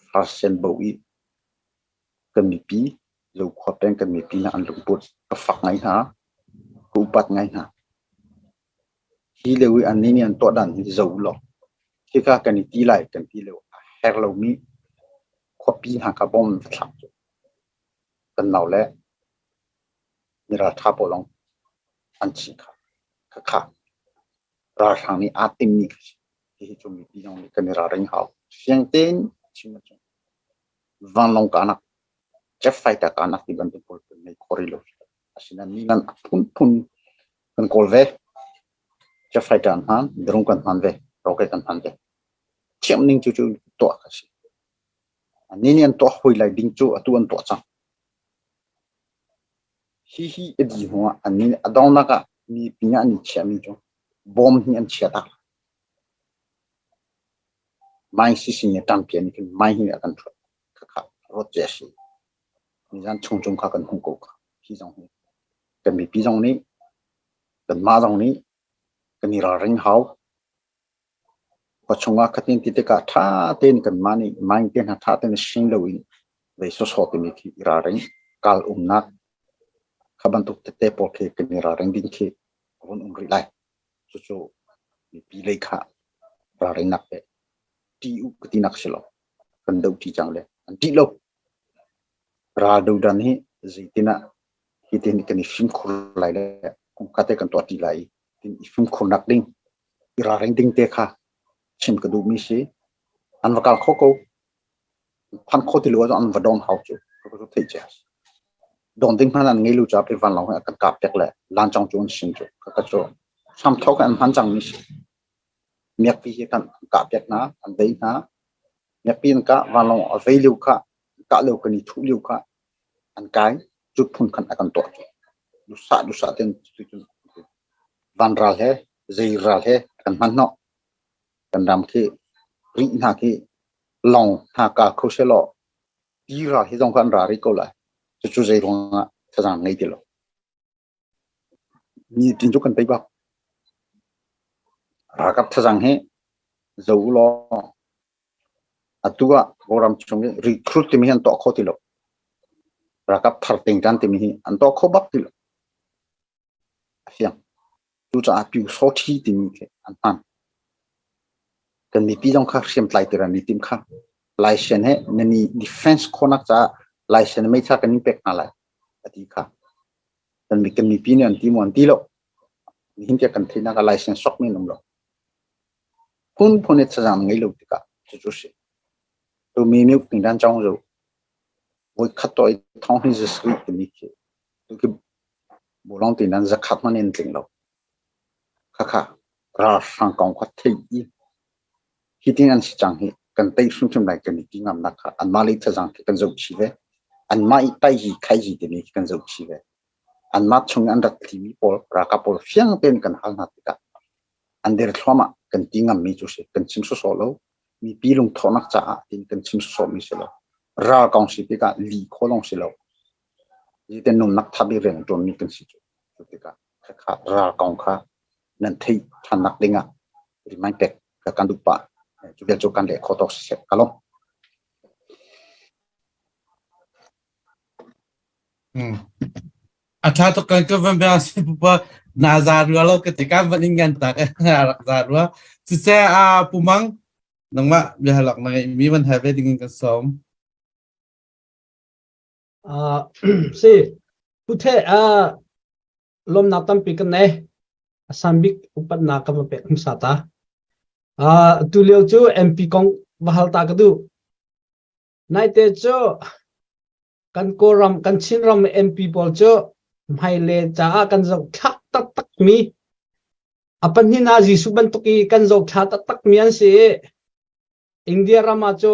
Farsen bo i kan mipi, Zokhua peng kan mipi hna an lungput ka fak ngai hna, ka upat ngai hna. Hi lio i annih nih an tuah dan hi zoh u law khika kan i ti lai kan ti lio a herh lomi khuapi hna kha bom va thlak cu. Kan nau le mi ralṭha pawl lawng an chih kha. Khakha ralhrang nih aa timmi kha si. Hihi cu mipi zong nih kan i ralring hau. Fiang tein chim ahcun vanlawng kahnak, jet fighter kahnak ti bantuk pawl kan ngei kho rih lo. Asinain mi nan a phunphun kan kawl ve. Jet fighter an hman, drone kan hman ve, rocket kan hman ve. Thiam ning cu cu tuah kha si. Annih nih an tuah hoi lai ding cu atu an tuah cang. Hihi a dih hnuah annih nih a donghnak ah mipi ah an i chiahmi cu bawm hi an chia tak. Mai sising i ṭangpi nih khin mai hi a kan ṭhuat. Khakha ruat cia si. Nizan chungcung kha kan hmuh ko kha. Hi zong hi kan mipi zong nih kanmah zong nih kan i ralring hau. Khua chungah khatin ti tikah ṭha tein kanmah nih mine te hna ṭha tein hring loin vei sawsawh timi khi i ralring. Kal umnak kha bantuk tete pawl khi kan i ralring ding khi a vun um rih lai. Cucu mipi lei kha ralrinnak pe ṭih u ka tinak si lo. Kan doh ṭi cang le an ṭih lo. Ral dodan hi zeitin ah hitin kan i fimkhur lai le kumkhat te kan tuah ṭi lai i i fimkhurnak ding i ralring ding te kha chim ka duhmi si. An va kal kho ko. Phan kho ti lo ahcun an va don hau cu. Ka cu theih cia. Don ding hmanh an ngei lu ca pe vanlawng he a kan kap tek le lancawng cu an sin cu. Ka cu hramthok an hman cangmi si. Miakpi hi kan kah piak hna, an vei hna. Miakpi an kah, vanlawng a vei lio kha, kah lio kan i thuh lio kha an kai. Cu phun khan a kan tuah cu. Duhsah duhsah ten cuticun vanral he zei ral he kan hman hnawh. Kan ram khi rih hna khi lawng hna ka kho selaw ti ral hi zong kha an ra rih ko lai. Cucu zei ruangah thazaang ngei ti lo. Mi tin cu kan tei bak. Ralkap thazang hi zo u law atu ah Kawlram chung i recruit timi hi an tuah kho ti lo. Ralkap thar tingtan timi hi an tuah kho bak ti lo. A fiang. Cucaah Pyusawṭhi timi khi an hman. Kan mipi zong kha hriamtlai ti ran i tim kha. Laisen he nan i defense khawhnak caah laisen meithal kan in pek hna lai a ti kha. Kan kan mipi nih an ti maw an ti lo. Nihin tiah kan theihnak ah license sok mi an um lo. Phunphun i thazaang ngei lo tikah cucu si. Tu mi miuk tingdan cawng zo. Voi khat to i thong hin zasri timi khi tu khi Bulong ti nan zakhat hmanh in tling lo. Khakha ralhrang kong kha theih i hitin an si cang hi kan tei hrimhrim lai kan i ti ngamnak kha anmah lei thazaang khi kan zoh chih ve. Anmah i tai hi khai hi timi khi kan zoh chih ve. Anmah chung an rat thlimi pawl ralkap pawl fiang tein kan hal hna tikah an der thluahmah kan ti ngammi cu si kan chim sawsawh lo. Mipi lungthawhnak caah tin kan chim sawsawh mi si lo. Ral kong si tikah li kho lawng si lo. Hi te nunnak tha bik rian a ṭuanmi kan si cu. Cu tikah khakha ral kong kha nan theih ṭhannak dingah remind pek ka kan duh pah. Cu vial cu kan leh khawh tawk siseh ka lawm. A ṭha tuk kan ka van bia si pupa na za rua lo ka ti kan van in ngan tak rak za rua. Siseh a pumang nangmah biahalak na ngeih mi van hai ve ding in kan sawm. Si, Puthe lawmnak tampi kan nei. A sang bik upatnak ka va pek hmasa ta. Tu lio cu MP kong va hal ta ka duh. Naite cu kan Kawlram, kan Chinram MP pawl cu hmaile caah kan zohthla taktak mi a pahnih ah Jesuh bantuk i kan zohthla taktak mi an si i India ram ah cu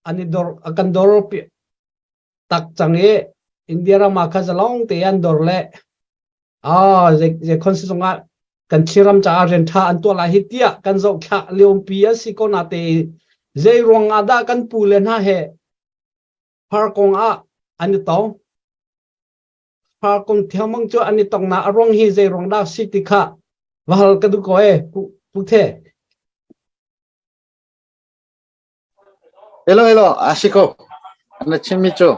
an i dor a kan dor tak cang i India ram ah kha zalong te an dor le ah zei zei khon si zongah kan Chinram caah rian ṭha an tuah lai hi tiah kan zohthla liopi an si ko na te zei ruang ah dah kan pu le hna he phar kong ah an i tong phar kong thiangmang cu an i tong na a ruang hi zei ruang dah si ti kha va hal ka duh ko e pu the. Hello, hello, a si ko. Na chimmi cu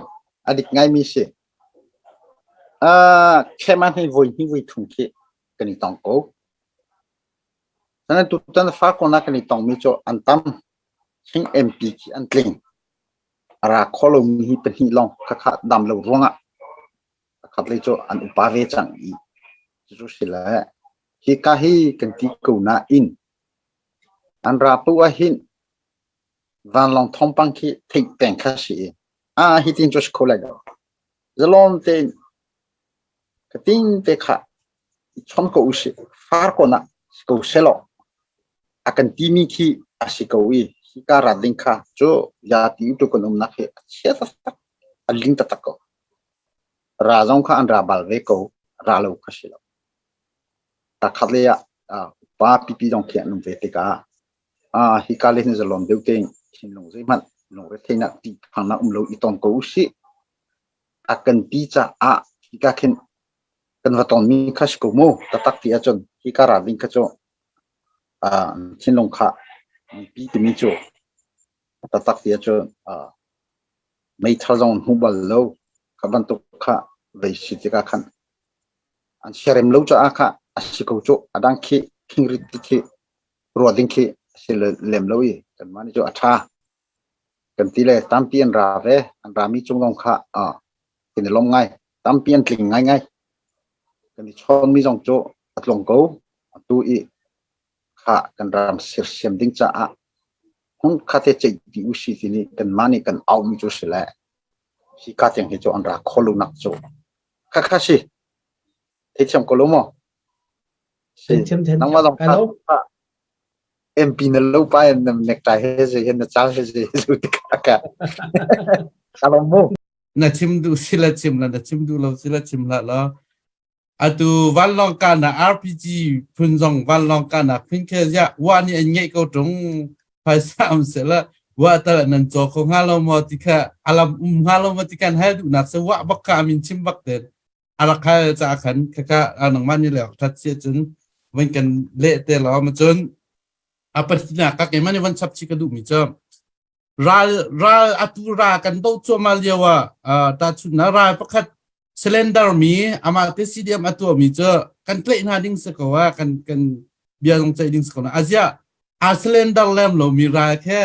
a dik ngaimi si. Uh, Kheman hi voi hnih voi thum khi kan i tong ko. Sana tutan farkona kan i tongmi cu an tam. Ching MP khi an tling. A ra kho lomi hi pahnih lawng khakha dam lo ruangah pakhat lei cu an upa ve cang i cucu si le hika hi kan ti ko nain An ra paoh ahhin vanlawng thawngpang khi theih peng kha si i ah hitin cu a si kho lai lo. Zalawm tein ka ting te kha i chawn ko usih. Farkawn ah si ko sehlaw a kan timi khi a si ko i hika rat ding kha cu yati tu kan umnak hi a chia taktak, a ling taktak ko. Ra zong kha an ra bal ve ko, ra lo kha si lo. Takhat lei ah pa pipi zong khi an um ve tikah hika le hin zalawm deuh tein thinlung zeihmanh lungretheihnak ṭihphangnak um lo i ton ko usih. A kan ti caah hika khin kan va tonmi kha si ko mu taktak ti ahcun hika ra ding kha cu thinlung kha mipi timi cu taktak ti ahcun meithal zong hmu bal lo kha bantuk kha vei si tikah khan An siarem lo caah kha a si ko cu. A dang khi khingrit ti khi ruah ding khi a si lem lo i kanmah nih cu a ṭha kan ti le tampi an ra ve. An rami cung zong kha kan i lawm ngai. Tampi an tling ngaingai. Kan i chawnmi zong cu a tlawng ko. Atu i kha kan ram sersiam ding caah hmun khate ceih ti usih ti nih kanmah nih kan auhmi cu si le hi ka tiang hi cu an ra kho lo nak cu Khakha si. Theithiam ko lo maw? Si. Nangmah zong kha MP na lo pa in na necktie he zei he na cal he zei he zu tikah ka. Kalom mu. Na chim duh si la chim la na chim duh lo si la chim la la. Atu vanlawng kahnak RPG phun zong vanlawng kahnak phun khe ziah wa nih an ngeih ko ṭung phaisa um sehla wa tal nan caw kho hnga lo maw ti kha alam um hnga lo maw ti kan hal duhnak se wa bak kha amin chim bak ten. A rak hal caah khan khaka nangmah nih le that si cun van kan leh te law ma cun a pahnihnak ka keimah nih van chap chih ka duhmi cu ral ral atu ra kan do cuahmah lio ah tahchunhnak ral pakhat cylinder mi amah te CDM a tuahmi cu kan tlaih hna ding si ko ah kan kan bia zong ceih ding si ko na azia a cylinder lem lo mi ral khe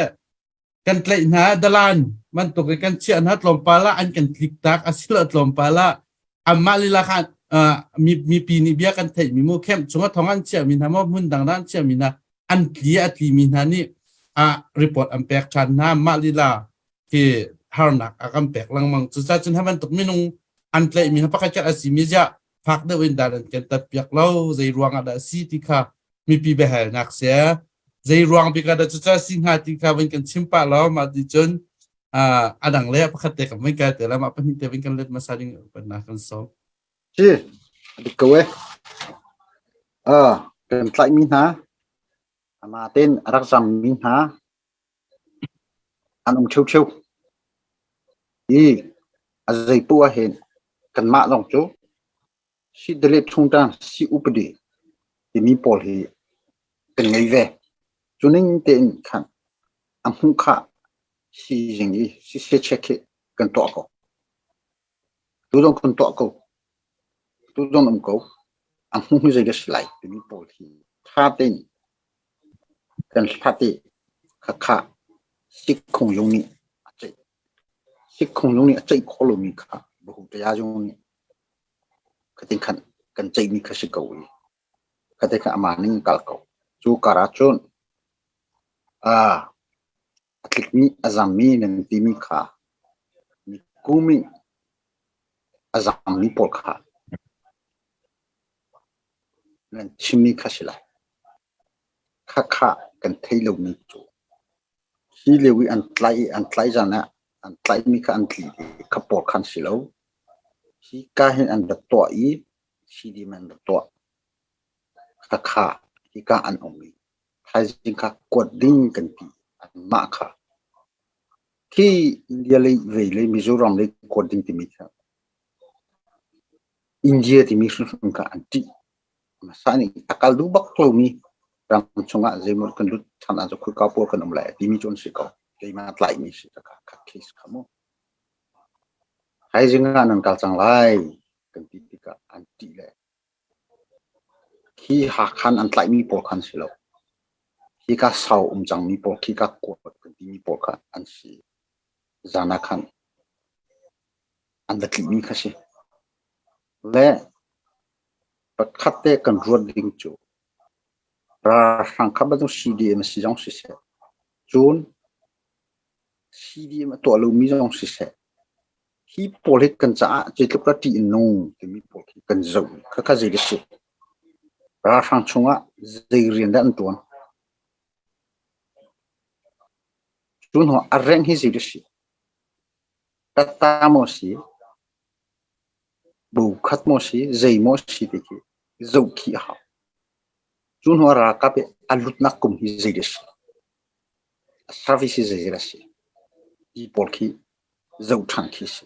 kan tlaih hna dalan bantuk in kan chiah hna tlawmpal ah an kan tlik tak asilo tlawmpal ah anmah lila kha mipi nih bia kan theih mi mu camp chung ah thong an chiah mi hna maw hmun dang an chiah mi hna an tli a tli mi hna nih a report an pek than hna mah lila khi harnak a kan pek lengmang cucaah cun hi bantuk minung an tlaih mi hna pakhat khat a si mi ziah fak deuh in dan an kan tat piak lo zei ruang ah dah si ti kha mipi biahalnak si zei ruang bik ah dah cuca si hnga ti kha van kan chim pah lo mah ti cun a dang le pakhat te kan van kai te la mah pahnih te van kan let hmasa ding na kan sawm Si dik ko e kan tlaih mi hna ama ten a rak zam mi hna an um ṭhiuṭhiu i a zei poah ah hin kanmah zong cu si delete chungṭang si upadi timi pawl hi kan ngei ve. Cu ning tein khan a hmuh kha sizing i siseh check hi kan tuah ko. Tu zong kan tuah ko. Tu zong um ko. A hmuh hi zei dah si lai timi pawl hi ṭha tein kan hlat i khakha sikkhung zung nih a ceih. Sikkhung zung nih a ceih khawh lomi kha bahu taya zung nih khatin khan kan ceihmi kha si ko i khate kha amah ning kal ko. Cu kar ah cun a a tlikmi a zammi nan timi kha kum i a zammi pawl kha nan chimmi kha si lai. Khakha kan thei lomi cu hi lio i an tlaih i an tlaih zan ah an tlaihmi kha an tli i kha pawl khan si lo. Hika hin an rak tuah i CDM an rak tuah. Khakha hika an um i thaizing kha kuat ding kan ti anmah kha. Khi India lei vei lei Mizoram lei kuat ding timi kha India timi hrimhrim kha an ṭih. Hmasa nih a kal duh bak lomi ram chungah zeimaw kan lut ṭhan ahcun khurka pawl kan um lai timi cu an si ko. Keimah tlaihmi si ka kha case kha mu. Thaizing ah nan kal cang lai kan ti tikah an ṭih le khi Hakhan an tlaihmi pawl khan si lo. Hika sau um cangmi pawl khika kuat kan timi pawl kha an si. Zan ah khan an va tlihmi kha si. Le pakhat te kan ruat ding cu ralhrang kha bantuk CDM si zong siseh, cun CDM a tuah lomi zong siseh, hi pawl hi kan caah zeitluk dah ṭih a nung timi pawl khi kan zoh. Khakha zei a si? Ralhrang chungah zei rian dah an ṭuan? Cu hnu ah a reng hi zei a si? Tata maw si? Bu khat maw si? Zei maw si ti khi zoh khi a hau. Cu hnu ah ralkap i a lutnak kum hi zei a si? A service hi zei a si? Ti pawl khi zoh ṭhan khi si.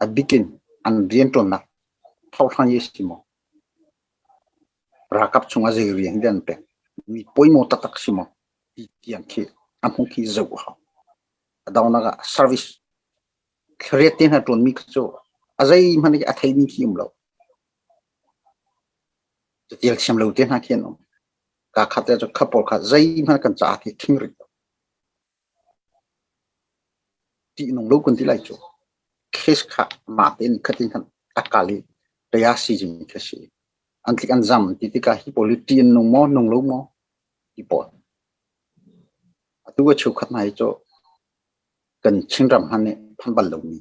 A bikin an rianṭuannak thohhlang hi si maw? Ralkap chungah zei rian dah an pek? Mi poimaw taktak si maw? Ti tiang khi a hmuh khi zoh a hau. A donghnak ah service thlariat te hna ṭuanmi khi cu a zeihmanh a theimi khi um lo. Catial thiam lo te hna khi an um. Kaa khat te cu kha pawl kha zeihmanh kan caah khi khing rih lo. Ṭihnung lo kan ti lai cu. Case kha mah tein khatin khan a kal i taya sizing khi a si. An tlik an zam ti tikah hi pawl hi ṭih an nung maw, nung lo maw ti pawl. Atu a cheukhat hna hi cu kan Chinram hmanh nih phan bal lomi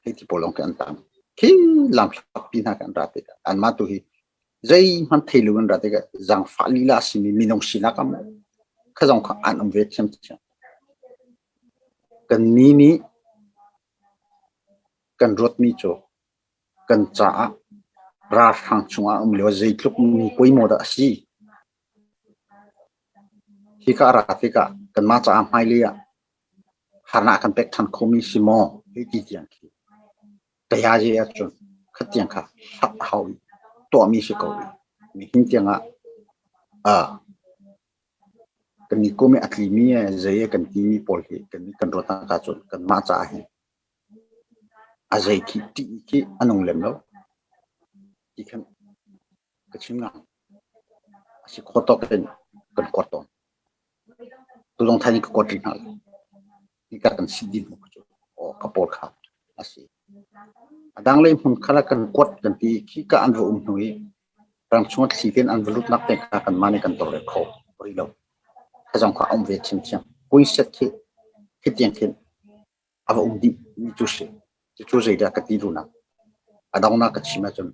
hei ti pawl lawng khi an tam. Khi lamhlatpi hna khi an ra tikah anmah tu hi zeihmanh thei lo in ra tikah zaangfah lila a simi minung sinak ah maw kha zong kha an um ve ṭhiamṭhiam. Kannih nih kan ruatmi cu kan caah ralhrang chungah um lio zeitluk mi poimaw dah a si. Hika a ra tikah kanmah caah hmailei ah harnak a kan pek ṭhan khomi si maw hei ti tiang khi. Tayazi ahcun khatiang kha hlat a hau i tuahmi si ko i nihin tiangah ah kan ni kum i a tlimi zei kan timi pawl hi kan kan ruatnak ahcun kanmah caah hin a zei khi ṭih khi a nung lem lo ti khan ka chim ngam. A si khawh tawk in kan kuat tawn. Tulung than in ka kuat rih hna lo. Hika kan si din mu cu aw ka pawl kha a si. A dang lei hmun khala kan kuat kan ti khi ka an va um hnu i ramchung thli ten an va lutnak te kha kan mah nih kan tawlrel kho rih lo. Kha zong kha a um ve chiamchiam. Puiset khi khi tiang khin a va um dih mi cu si. Cucu zeidah ka ti duhnak? A donghnak ka chim ahcun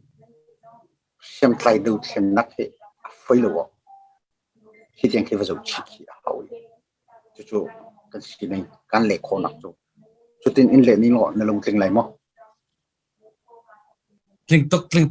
hriamtlai dothlennak hi a foi lo awk. Hi tiang khi va zoh chih khi a hau i cucu kan sining kan leh khawhnak cu cutin in leh ning law na lungtling lai maw? Tling tuk tling.